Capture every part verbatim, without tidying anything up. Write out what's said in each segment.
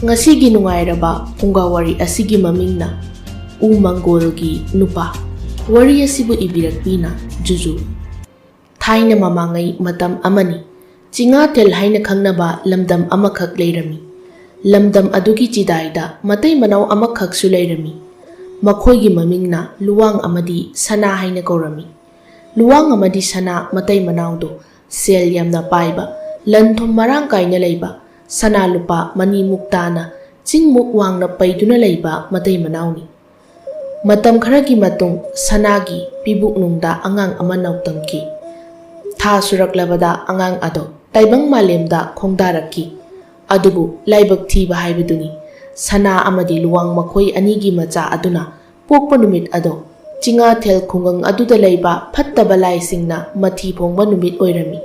ꯉꯁꯤꯒꯤ ꯅꯨꯡꯉꯥꯏꯔꯕ ꯐꯨꯡꯒꯥ ꯋꯥꯔꯤ ꯑꯁꯤꯒꯤ ꯃꯃꯤꯡꯅ ꯎ ꯃꯪꯒꯣꯜꯒꯤ ꯅꯨꯄꯥ꯫ ꯋꯥꯔꯤ ꯑꯁꯤꯕꯨ ꯏꯕꯤꯔꯛꯄꯤꯅ ꯖꯨꯖꯨ꯫ ꯊꯥꯏꯅ ꯃꯃꯥꯡꯉꯩ ꯃꯇꯝ ꯑꯃꯅꯤ꯫ ꯆꯤꯡꯉꯥꯊꯦꯜ ꯍꯥꯏꯅ ꯈꯪꯅꯕ ꯂꯝꯗꯝ ꯑꯃꯈꯛ ꯂꯩꯔꯝꯃꯤ꯫ ꯂꯝꯗꯝ ꯑꯗꯨꯒꯤ ꯆꯤꯗꯥꯏꯗ ꯃꯇꯩ ꯃꯅꯥꯎ ꯑꯃꯈꯛꯁꯨ ꯂꯩꯔꯝꯃꯤ꯫ ꯃꯈꯣꯏꯒꯤ ꯃꯃꯤꯡꯅ ꯂꯨꯋꯥꯡ ꯑꯃꯗꯤ ꯁꯅꯥ ꯍꯥꯏꯅ ꯀꯧꯔꯝꯃꯤ꯫ ꯂꯨꯋꯥꯡ ꯑꯃꯗꯤ ꯁꯅꯥ ꯃꯇꯩ ꯃꯅꯥꯎꯗꯣ ꯁꯦꯜ ꯌꯥꯝꯅ ꯄꯥꯏꯕ, ꯂꯟ ꯊꯨꯝ ꯃꯔꯥꯡ ꯀꯥꯏꯅ ꯂꯩꯕ, ꯁꯅꯥ ꯂꯨꯄꯥ ꯃꯅꯤꯃꯨꯛ ꯇꯥꯅ ꯆꯤꯡꯃꯨꯛ ꯋꯥꯡꯅ ꯄꯩꯗꯨꯅ ꯂꯩꯕ ꯃꯇꯩ ꯃꯅꯥꯎꯅꯤ꯫ ꯃꯇꯝ ꯈꯔꯒꯤ ꯃꯇꯨꯡ ꯁꯅꯥꯒꯤ ꯄꯤꯕꯨꯛꯅꯨꯡꯗ ꯑꯉꯥꯡ ꯑꯃ ꯅꯥꯎꯇꯝꯈꯤ꯫ ꯊꯥ ꯁꯨꯔꯛꯂꯕꯗ ꯑꯉꯥꯡ ꯑꯗꯣ ꯇꯥꯏꯕꯪ ꯃꯥꯂꯦꯝꯗ ꯈꯣꯡꯗꯥꯔꯛꯈꯤ꯫ ꯑꯗꯨꯕꯨ ꯂꯥꯏꯕꯛ ꯊꯤꯕ ꯍꯥꯏꯕꯗꯨꯅꯤ, ꯁꯅꯥ ꯑꯃꯗꯤ ꯂꯨꯋꯥꯡ ꯃꯈꯣꯏ ꯑꯅꯤꯒꯤ ꯃꯆꯥ ꯑꯗꯨꯅ ꯄꯣꯛꯄ ꯅꯨꯃꯤꯠ ꯑꯗꯣ ꯆꯤꯡꯉꯥꯊꯦꯜ ꯈꯨꯡꯒꯪ ꯑꯗꯨꯗ ꯂꯩꯕ ꯐꯠꯇꯕ ꯂꯥꯏꯁꯤꯡꯅ ꯃꯊꯤ ꯐꯣꯡꯕ ꯅꯨꯃꯤꯠ ꯑꯣꯏꯔꯝꯃꯤ꯫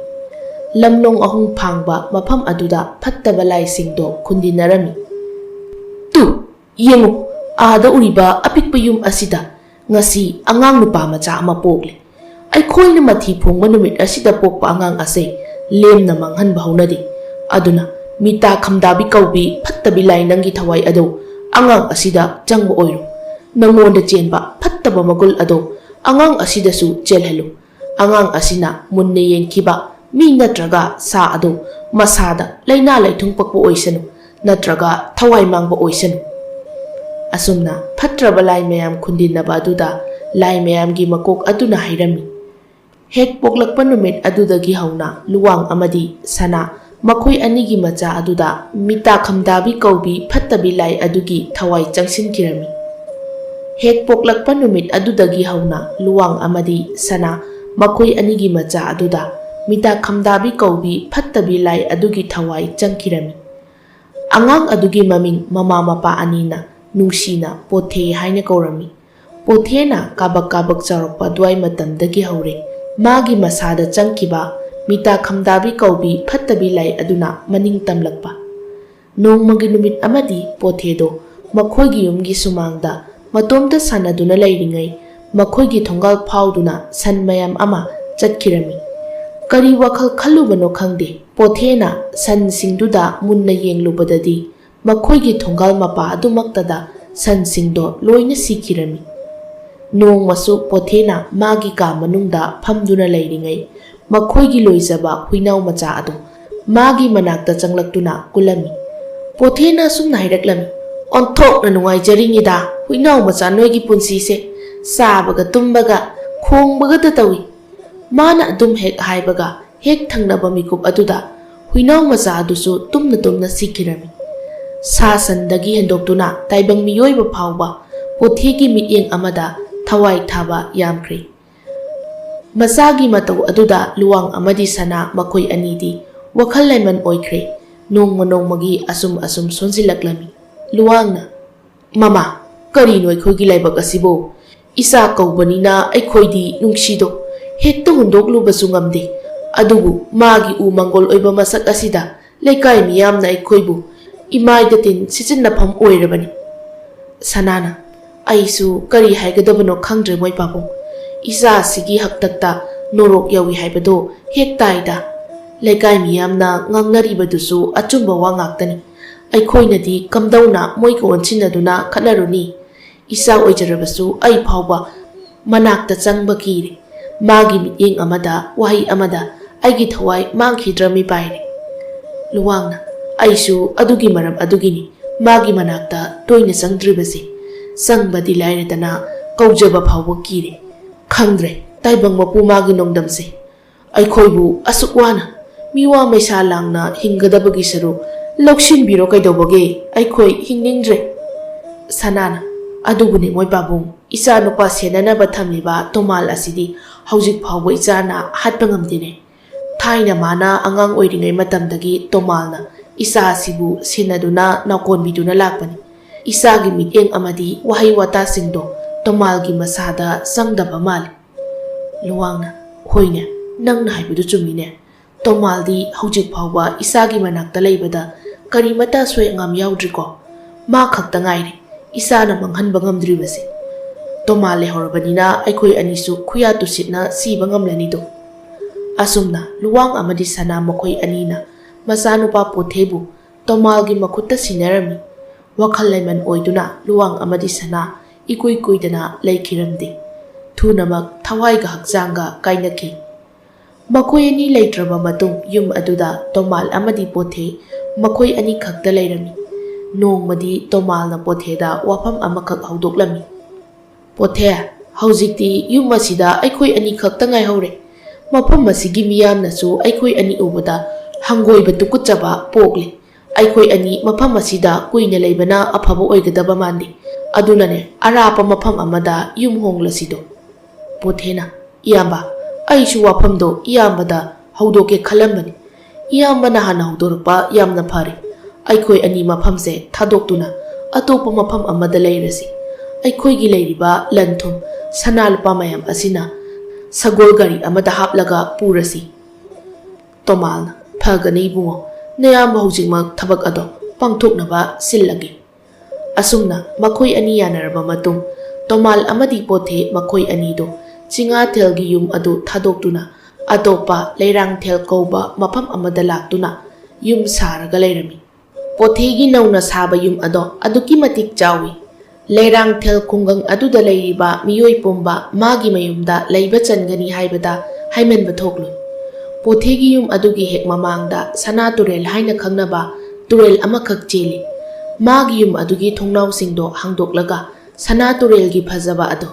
ꯂꯝꯂꯣꯡ ꯑꯍꯨꯝ ꯐꯥꯡꯕ ꯃꯐꯝ ꯑꯗꯨꯗ ꯐꯠꯇꯕ ꯂꯥꯏꯁꯤꯡꯗꯣ ꯈꯨꯟꯗꯤꯟꯅꯔꯝꯃꯤ꯫ "ꯇꯨ, ꯌꯦꯡꯉꯨ, ꯑꯥꯗ ꯎꯔꯤꯕ ꯑꯄꯤꯛꯄ ꯌꯨꯝ ꯑꯁꯤꯗ ꯉꯁꯤ ꯑꯉꯥꯡ ꯅꯨꯄꯥ ꯃꯆꯥ ꯑꯃ ꯄꯣꯛꯂꯦ꯫ ꯑꯩꯈꯣꯏꯅ ꯃꯊꯤ ꯐꯣꯡꯕ ꯅꯨꯃꯤꯠ ꯑꯁꯤꯗ ꯄꯣꯛꯄ ꯑꯉꯥꯡ ꯑꯁꯦ ꯂꯦꯝꯅ ꯃꯥꯡꯍꯟꯕ ꯍꯧꯅꯗꯦ꯫ ꯑꯗꯨꯅ ꯃꯤꯇꯥ ꯈꯝꯗꯥꯕꯤ ꯀꯧꯕꯤ ꯐꯠꯇꯕꯤ ꯂꯥꯏ ꯅꯪꯒꯤ ꯊꯋꯥꯏ ꯑꯗꯣ ꯑꯉꯥꯡ ꯑꯁꯤꯗ ꯆꯪꯕ ꯑꯣꯏꯔꯣ꯫ ꯅꯉꯣꯟꯗ ꯆꯦꯟꯕ ꯐꯠꯇꯕ ꯃꯒꯨꯜ ꯑꯗꯣ ꯑꯉꯥꯡ ꯑꯁꯤꯗꯁꯨ ꯆꯦꯜꯍꯜꯂꯨ꯫ ꯑꯉꯥꯡ ꯑꯁꯤꯅ ꯃꯨꯟꯅ ꯌꯦꯡꯈꯤꯕ ꯃꯤ ꯅꯠꯇ꯭ꯔꯒ ꯁꯥ ꯑꯗꯨ ꯃꯁꯥꯗ ꯂꯥꯏꯅꯥ ꯂꯥꯏꯊꯨꯡ ꯄꯛꯄ ꯑꯣꯏꯁꯅꯨ, ꯅꯠꯇ꯭ꯔꯒ ꯊꯋꯥꯏ ꯃꯥꯡꯕ ꯑꯣꯏꯁꯅꯨ꯫" ꯑꯁꯨꯝꯅ ꯐꯠꯇ꯭ꯔꯕ ꯂꯥꯏ ꯃꯌꯥꯝ ꯈꯨꯟꯗꯤꯟꯅꯕ ꯑꯗꯨꯗ ꯂꯥꯏ ꯃꯌꯥꯝꯒꯤ ꯃꯀꯣꯛ ꯑꯗꯨꯅ ꯍꯥꯏꯔꯝꯃꯤ꯫ ꯍꯦꯛ ꯄꯣꯛꯂꯛꯄ ꯅꯨꯃꯤꯠ ꯑꯗꯨꯗꯒꯤ ꯍꯧꯅ ꯂꯨꯋꯥꯡ ꯑꯃꯗꯤ ꯁꯅꯥ ꯃꯈꯣꯏ ꯑꯅꯤꯒꯤ ꯃꯆꯥ ꯑꯗꯨꯗ ꯃꯤꯇꯥ ꯈꯝꯗꯥꯕꯤ ꯀꯧꯕꯤ ꯐꯠꯇꯕꯤ ꯂꯥꯏ ꯑꯗꯨꯒꯤ ꯊꯋꯥꯏ ꯆꯪꯁꯤꯟꯈꯤꯔꯝꯃꯤ꯫ ꯍꯦꯛ ꯄꯣꯛꯂꯛꯄ ꯅꯨꯃꯤꯠ ꯑꯗꯨꯗꯒꯤ ꯍꯧꯅ ꯂꯨꯋꯥꯡ ꯑꯃꯗꯤ ꯁꯅꯥ ꯃꯈꯣꯏ ꯑꯅꯤꯒꯤ ꯃꯆꯥ ꯑꯗꯨꯗ ꯃꯤꯇꯥ ꯈꯝꯗꯥꯕꯤ ꯀꯧꯕꯤ ꯐꯠꯇꯕꯤ ꯂꯥꯏ ꯑꯗꯨꯒꯤ ꯊꯋꯥꯏ ꯆꯪꯈꯤꯔꯝꯃꯤ꯫ ꯑꯉꯥꯡ ꯑꯗꯨꯒꯤ ꯃꯃꯤꯡ ꯃꯃꯥ ꯃꯄꯥ ꯑꯅꯤꯅ ꯅꯨꯡꯁꯤꯅ ꯄꯣꯊꯦ ꯍꯥꯏꯅ ꯀꯧꯔꯝꯃꯤ꯫ ꯄꯣꯊꯦꯅ ꯀꯥꯕꯛ ꯀꯥꯕꯛ ꯆꯥꯎꯔꯛꯄ ꯑꯗꯨꯋꯥꯏ ꯃꯇꯝꯗꯒꯤ ꯍꯧꯔꯦ ꯃꯥꯒꯤ ꯃꯁꯥꯗ ꯆꯪꯈꯤꯕ ꯃꯤꯇꯥ ꯈꯝꯗꯥꯕꯤ ꯀꯧꯕꯤ ꯐꯠꯇꯕꯤ ꯂꯥꯏ ꯑꯗꯨꯅ ꯃꯅꯤꯡ ꯇꯝꯂꯛꯄ꯫ ꯅꯣꯡꯃꯒꯤ ꯅꯨꯃꯤꯠ ꯑꯃꯗꯤ ꯄꯣꯊꯦꯗꯣ ꯃꯈꯣꯏꯒꯤ ꯌꯨꯝꯒꯤ ꯁꯨꯃꯥꯡꯗ ꯃꯇꯣꯝꯇ ꯁꯥꯟꯅꯗꯨꯅ ꯂꯩꯔꯤꯉꯩ ꯃꯈꯣꯏꯒꯤ ꯊꯣꯡꯒꯥꯜ ꯐꯥꯎꯗꯨꯅ ꯁꯟ ꯃꯌꯥꯝ ꯑꯃ ꯆꯠꯈꯤꯔꯝꯃꯤ꯫ ꯀꯔꯤ ꯋꯥꯈꯜ ꯈꯜꯂꯨꯕꯅꯣ ꯈꯪꯗꯦ, ꯄꯣꯊꯦꯅ ꯁꯟꯁꯤꯡꯗꯨꯗ ꯃꯨꯟꯅ ꯌꯦꯡꯂꯨꯕꯗꯗꯤ ꯃꯈꯣꯏꯒꯤ ꯊꯣꯡꯒꯥꯜ ꯃꯄꯥ ꯑꯗꯨꯃꯛꯇꯗ ꯁꯟꯁꯤꯡꯗꯣ ꯂꯣꯏꯅ ꯁꯤꯈꯤꯔꯝꯃꯤ꯫ ꯅꯣꯡꯃꯁꯨ ꯄꯣꯊꯦꯅ ꯃꯥꯒꯤ ꯀꯥ ꯃꯅꯨꯡꯗ ꯐꯝꯗꯨꯅ ꯂꯩꯔꯤꯉꯩ, ꯃꯈꯣꯏꯒꯤ ꯂꯣꯏꯖꯕ ꯍꯨꯏꯅꯥꯎ ꯃꯆꯥ ꯑꯗꯨ ꯃꯥꯒꯤ ꯃꯅꯥꯛꯇ ꯆꯪꯂꯛꯇꯨꯅ ꯀꯨꯜꯂꯝꯃꯤ꯫ ꯄꯣꯊꯦꯅ ꯑꯁꯨꯝꯅ ꯍꯥꯏꯔꯛꯂꯝꯃꯤ, "ꯑꯣꯟꯊꯣꯛꯅ ꯅꯨꯡꯉꯥꯏꯖꯔꯤꯉꯤꯗ, ꯍꯨꯏꯅꯥꯎ ꯃꯆꯥ, ꯅꯣꯏꯒꯤ ꯄꯨꯟꯁꯤꯁꯦ ꯆꯥꯕꯒ ꯇꯨꯝꯕꯒ ꯈꯣꯡꯕꯒꯇ ꯇꯧꯏ꯫" ꯃꯥꯅ ꯑꯗꯨꯝ ꯍꯦꯛ ꯍꯥꯏꯕꯒ, ꯍꯦꯛ ꯊꯪꯅꯕ ꯃꯤꯀꯨꯞ ꯑꯗꯨꯗ ꯍꯨꯏꯅꯥꯎ ꯃꯆꯥ ꯑꯗꯨꯁꯨ ꯇꯨꯝꯅ ꯇꯨꯝꯅ ꯁꯤꯈꯤꯔꯝꯃꯤ꯫ ꯁꯥ ꯁꯟꯗꯒꯤ ꯍꯦꯟꯗꯣꯛꯇꯨꯅ ꯇꯥꯏꯕꯪ ꯃꯤꯑꯣꯏꯕ ꯐꯥꯎꯕ ꯄꯣꯊꯦꯒꯤ ꯃꯤꯠꯌꯦꯡ ꯑꯃꯗ ꯊꯋꯥꯏ ꯊꯥꯕ ꯌꯥꯝꯈ꯭ꯔꯦ꯫ ꯃꯆꯥꯒꯤ ꯃꯇꯧ ꯑꯗꯨꯗ ꯂꯨꯋꯥꯡ ꯑꯃꯗꯤ ꯁꯅꯥ ꯃꯈꯣꯏ ꯑꯅꯤꯗꯤ ꯋꯥꯈꯜ ꯂꯩꯃꯟ ꯑꯣꯏꯈ꯭ꯔꯦ꯫ ꯅꯣꯡꯃ ꯅꯣꯡꯃꯒꯤ ꯑꯁꯨꯝ ꯑꯁꯨꯝ ꯁꯣꯟꯖꯤꯜꯂꯛꯂꯝꯃꯤ꯫ ꯂꯨꯋꯥꯡꯅ, "ꯃꯃꯥ, ꯀꯔꯤꯅꯣ ꯑꯩꯈꯣꯏꯒꯤ ꯂꯥꯏꯕꯛ ꯑꯁꯤꯕꯨ? ꯏꯆꯥ ꯀꯧꯕꯅꯤꯅ ꯑꯩꯈꯣꯏꯗꯤ ꯅꯨꯡꯁꯤꯗꯣ ꯍꯦꯛꯇ ꯍꯨꯟꯗꯣꯛꯂꯨꯕꯁꯨ ꯉꯝꯗꯦ꯫ ꯑꯗꯨꯕꯨ ꯃꯥꯒꯤ ꯎ ꯃꯪꯒꯣꯜ ꯑꯣꯏꯕ ꯃꯁꯛ ꯑꯁꯤꯗ ꯂꯩꯀꯥꯏ ꯃꯤꯌꯥꯝꯅ ꯑꯩꯈꯣꯏꯕꯨ ꯏꯃꯥꯏꯗ ꯇꯤꯟ ꯁꯤꯠꯆꯤꯟꯅꯐꯝ ꯑꯣꯏꯔꯕꯅꯤ꯫" ꯁꯅꯥꯅ, "ꯑꯩꯁꯨ ꯀꯔꯤ ꯍꯥꯏꯒꯗꯕꯅꯣ ꯈꯪꯗ꯭ꯔꯦ, ꯃꯣꯏ ꯄꯥꯕꯨꯡ꯫ ꯏꯆꯥꯁꯤꯒꯤ ꯍꯥꯛꯇꯛꯇ ꯅꯣꯔꯣꯛ ꯌꯥꯎꯏ ꯍꯥꯏꯕꯗꯣ ꯍꯦꯛ ꯇꯥꯏꯗ꯫ ꯂꯩꯀꯥꯏ ꯃꯤꯌꯥꯝꯅ ꯉꯥꯡꯅꯔꯤꯕꯗꯨꯁꯨ ꯑꯆꯨꯝꯕ ꯋꯥ ꯉꯥꯛꯇꯅꯤ꯫ ꯑꯩꯈꯣꯏꯅꯗꯤ ꯀꯝꯗꯧꯅ ꯃꯣꯏꯒ ꯑꯣꯟꯁꯤꯟꯅꯗꯨꯅ ꯈꯠꯅꯔꯨꯅꯤ? ꯏꯆꯥ ꯑꯣꯏꯖꯔꯕꯁꯨ ꯑꯩ ꯐꯥꯎꯕ ꯃꯅꯥꯛꯇ ꯆꯪꯕ ꯀꯤꯔꯦ꯫ ꯃꯥꯒꯤ ꯃꯤꯠꯌꯦꯡ ꯑꯃꯗ, ꯋꯥꯍꯩ ꯑꯃꯗ ꯑꯩꯒꯤ ꯊꯋꯥꯏ ꯃꯥꯡꯈꯤꯗ꯭ꯔꯃꯤ ꯄꯥꯏꯔꯦ꯫" ꯂꯨꯋꯥꯡꯅ, "ꯑꯩꯁꯨ ꯑꯗꯨꯒꯤ ꯃꯔꯝ ꯑꯗꯨꯒꯤꯅꯤ ꯃꯥꯒꯤ ꯃꯅꯥꯛꯇ ꯇꯣꯏꯅ ꯆꯪꯗ꯭ꯔꯤꯕꯁꯦ꯫ ꯆꯪꯕꯗꯤ ꯂꯥꯏꯔꯗꯅ ꯀꯧꯖꯕ ꯐꯥꯎꯕ ꯀꯤꯔꯦ꯫ ꯈꯪꯗ꯭ꯔꯦ ꯇꯥꯏꯕꯪ ꯃꯄꯨ ꯃꯥꯒꯤ ꯅꯣꯡꯗꯝꯁꯦ꯫ ꯑꯩꯈꯣꯏꯕꯨ ꯑꯁꯨꯛ ꯋꯥꯅ ꯃꯤꯋꯥ ꯃꯩꯁꯥ ꯂꯥꯡꯅ ꯍꯤꯡꯒꯗꯕꯒꯤ ꯁꯔꯨꯛ ꯂꯧꯁꯤꯟꯕꯤꯔꯣ ꯀꯩꯗꯧꯕꯒꯦ? ꯑꯩꯈꯣꯏ ꯍꯤꯡꯅꯤꯡꯗ꯭ꯔꯦ꯫" ꯁꯅꯥꯅ, "ꯑꯗꯨꯕꯨꯅꯦ ꯃꯣꯏ ꯄꯥꯕꯨꯡ, ꯏꯆꯥ ꯅꯨꯄꯥ ꯁꯦꯟꯅꯅꯕ ꯊꯝꯂꯤꯕ ꯇꯣꯃꯥꯜ ꯑꯁꯤꯗꯤ ꯍꯧꯖꯤꯛ ꯐꯥꯎꯕ ꯏꯆꯥꯅ ꯍꯥꯠꯄ ꯉꯝꯗꯦꯅꯦ꯫ ꯊꯥꯏꯅ ꯃꯥꯅ ꯑꯉꯥꯡ ꯑꯣꯏꯔꯤꯉꯩ ꯃꯇꯝꯗꯒꯤ ꯇꯣꯃꯥꯜꯅ ꯏꯆꯥ ꯑꯁꯤꯕꯨ ꯁꯦꯟꯅꯗꯨꯅ ꯅꯥꯎꯀꯣꯟꯕꯤꯗꯨꯅ ꯂꯥꯛꯄꯅꯤ꯫ ꯏꯆꯥꯒꯤ ꯃꯤꯠꯌꯦꯡ ꯑꯃꯗꯤ ꯋꯥꯍꯩ ꯋꯥꯇꯥꯁꯤꯡꯗꯣ ꯇꯣꯃꯥꯜꯒꯤ ꯃꯁꯥꯗ ꯆꯪꯗꯕ ꯃꯥꯜꯂꯤ꯫" ꯂꯨꯋꯥꯡꯅ, "ꯍꯣꯏꯅꯦ, ꯅꯪꯅ ꯍꯥꯏꯕꯗꯨ ꯆꯨꯝꯃꯤꯅꯦ꯫ ꯇꯣꯃꯥꯜꯗꯤ ꯍꯧꯖꯤꯛ ꯐꯥꯎꯕ ꯏꯆꯥꯒꯤ ꯃꯅꯥꯛꯇ ꯂꯩꯕꯗ ꯀꯔꯤꯃꯠꯇ ꯑꯁꯣꯏ ꯑꯉꯥꯝ ꯌꯥꯎꯗ꯭ꯔꯤꯀꯣ? ꯃꯥ ꯈꯛꯇ ꯉꯥꯏꯔꯦ ꯏꯆꯥꯅ ꯃꯥꯡꯍꯟꯕ ꯉꯝꯗ꯭ꯔꯤꯕꯁꯦ꯫ ꯇꯣꯃꯥꯜ ꯂꯩꯍꯧꯔꯕꯅꯤꯅ ꯑꯩꯈꯣꯏ ꯑꯅꯤꯁꯨ ꯈꯨꯌꯥ ꯇꯨꯁꯤꯠꯅ ꯁꯤꯕ ꯉꯝꯂꯅꯤꯗꯣ꯫" ꯑꯁꯨꯝꯅ ꯂꯨꯋꯥꯡ ꯑꯃꯗꯤ ꯁꯅꯥ ꯃꯈꯣꯏ ꯑꯅꯤꯅ ꯃꯆꯥꯅꯨꯄꯥ ꯄꯣꯊꯦꯕꯨ ꯇꯣꯃꯥꯜꯒꯤ ꯃꯈꯨꯠꯇ ꯁꯤꯟꯅꯔꯝꯃꯤ꯫ ꯋꯥꯈꯜ ꯂꯩꯃꯟ ꯑꯣꯏꯗꯨꯅ ꯂꯨꯋꯥꯡ ꯑꯃꯗꯤ ꯁꯅꯥ ꯏꯀꯨꯏ ꯀꯨꯏꯗꯅ ꯂꯩꯈꯤꯔꯝꯗꯦ꯫ ꯊꯨꯅꯃꯛ ꯊꯋꯥꯏꯒ ꯍꯛꯆꯥꯡꯒ ꯀꯥꯏꯅꯈꯤ꯫ ꯃꯈꯣꯏ ꯑꯅꯤ ꯂꯩꯇ꯭ꯔꯕ ꯃꯇꯨꯡ ꯌꯨꯝ ꯑꯗꯨꯗ ꯇꯣꯃꯥꯜ ꯑꯃꯗꯤ ꯄꯣꯊꯦ ꯃꯈꯣꯏ ꯑꯅꯤꯈꯛꯇ ꯂꯩꯔꯝꯃꯤ꯫ ꯅꯣꯡꯃꯗꯤ ꯇꯣꯃꯥꯜꯅ ꯄꯣꯊꯦꯗ ꯋꯥꯐꯝ ꯑꯃꯈꯛ ꯍꯧꯗꯣꯛꯂꯝꯃꯤ꯫ "ꯄꯣꯊꯦ, ꯍꯧꯖꯤꯛꯇꯤ ꯌꯨꯝ ꯑꯁꯤꯗ ꯑꯩꯈꯣꯏ ꯑꯅꯤꯈꯛꯇ ꯉꯥꯏꯍꯧꯔꯦ꯫ ꯃꯐꯝ ꯑꯁꯤꯒꯤ ꯃꯤꯌꯥꯝꯅꯁꯨ ꯑꯩꯈꯣꯏ ꯑꯅꯤ ꯎꯕꯗ ꯍꯪꯒꯣꯏꯕ ꯇꯨꯀꯠꯆꯕ ꯄꯣꯛꯂꯦ꯫ ꯑꯩꯈꯣꯏ ꯑꯅꯤ ꯃꯐꯝ ꯑꯁꯤꯗ ꯀꯨꯏꯅ ꯂꯩꯕꯅ ꯑꯐꯕ ꯑꯣꯏꯒꯗꯕ ꯃꯥꯟꯗꯦ꯫ ꯑꯗꯨꯅꯅꯦ, ꯑꯔꯥꯞꯄ ꯃꯐꯝ ꯑꯃꯗ ꯌꯨꯝ ꯍꯣꯡꯂꯁꯤꯗꯣ꯫" ꯄꯣꯊꯦꯅ, "ꯏꯌꯥꯝꯕ, ꯑꯩꯁꯨ ꯋꯥꯐꯝꯗꯣ ꯏꯌꯥꯝꯕꯗ ꯍꯧꯗꯣꯛꯀꯦ ꯈꯜꯂꯝꯕꯅꯤ꯫ ꯏꯌꯥꯝꯕꯅ ꯍꯥꯟꯅ ꯍꯧꯗꯣꯔꯛꯄ ꯌꯥꯝꯅ ꯐꯔꯦ꯫ ꯑꯩꯈꯣꯏ ꯑꯅꯤ ꯃꯐꯝꯁꯦ ꯊꯥꯗꯣꯛꯇꯨꯅ ꯑꯇꯣꯞꯄ ꯃꯐꯝ ꯑꯃꯗ ꯂꯩꯔꯁꯤ꯫ ꯑꯩꯈꯣꯏꯒꯤ ꯂꯩꯔꯤꯕ ꯂꯟ ꯊꯨꯝ, ꯁꯅꯥ ꯂꯨꯄꯥ ꯃꯌꯥꯝ ꯑꯁꯤꯅ ꯁꯒꯣꯜ ꯒꯥꯔꯤ ꯑꯃꯗ ꯍꯥꯞꯂꯒ ꯄꯨꯔꯁꯤ꯫" ꯇꯣꯃꯥꯜꯅ, "ꯐꯒꯅꯤ ꯏꯕꯨꯡꯉꯣ, ꯅꯌꯥꯝꯕ ꯍꯧꯖꯤꯛꯃꯛ ꯊꯕꯛ ꯑꯗꯣ ꯄꯥꯡꯊꯣꯛꯅꯕ ꯁꯤꯜꯂꯒꯦ꯫" ꯑꯁꯨꯝꯅ ꯃꯈꯣꯏ ꯑꯅꯤ ꯌꯥꯅꯔꯕ ꯃꯇꯨꯡ, ꯇꯣꯃꯥꯜ ꯑꯃꯗꯤ ꯄꯣꯊꯦ ꯃꯈꯣꯏ ꯑꯅꯤꯗꯨ ꯆꯤꯡꯉꯥꯊꯦꯜꯒꯤ ꯌꯨꯝ ꯑꯗꯨ ꯊꯥꯗꯣꯛꯇꯨꯅ ꯑꯇꯣꯞꯄ ꯂꯩꯔꯥꯡꯊꯦꯜ ꯀꯧꯕ ꯃꯐꯝ ꯑꯃꯗ ꯂꯥꯛꯇꯨꯅ ꯌꯨꯝ ꯁꯥꯔꯒ ꯂꯩꯔꯝꯃꯤ꯫ ꯄꯣꯊꯦꯒꯤ ꯅꯧꯅ ꯁꯥꯕ ꯌꯨꯝ ꯑꯗꯣ ꯑꯗꯨꯛꯀꯤ ꯃꯇꯤꯛ ꯆꯥꯎꯏ꯫ ꯂꯩꯔꯥꯡꯊꯦꯜ ꯈꯨꯡꯒꯪ ꯑꯗꯨꯗ ꯂꯩꯔꯤꯕ ꯃꯤꯑꯣꯏ ꯄꯨꯝꯕ ꯃꯥꯒꯤ ꯃꯌꯨꯝꯗ ꯂꯩꯕ ꯆꯟꯒꯅꯤ ꯍꯥꯏꯕꯗ ꯍꯥꯏꯃꯟꯕ ꯊꯣꯛꯂꯣꯏ꯫ ꯄꯣꯊꯦꯒꯤ ꯌꯨꯝ ꯑꯗꯨꯒꯤ ꯍꯦꯛ ꯃꯃꯥꯡꯗ ꯁꯅꯥ ꯇꯨꯔꯦꯜ ꯍꯥꯏꯅ ꯈꯪꯅꯕ ꯇꯨꯔꯦꯜ ꯑꯃꯈꯛ ꯆꯦꯜꯂꯤ꯫ ꯃꯥꯒꯤ ꯌꯨꯝ ꯑꯗꯨꯒꯤ ꯊꯣꯡꯅꯥꯎꯁꯤꯡꯗꯣ ꯍꯥꯡꯗꯣꯛꯂꯒ ꯁꯅꯥ ꯇꯨꯔꯦꯜꯒꯤ ꯐꯖꯕ ꯑꯗꯣ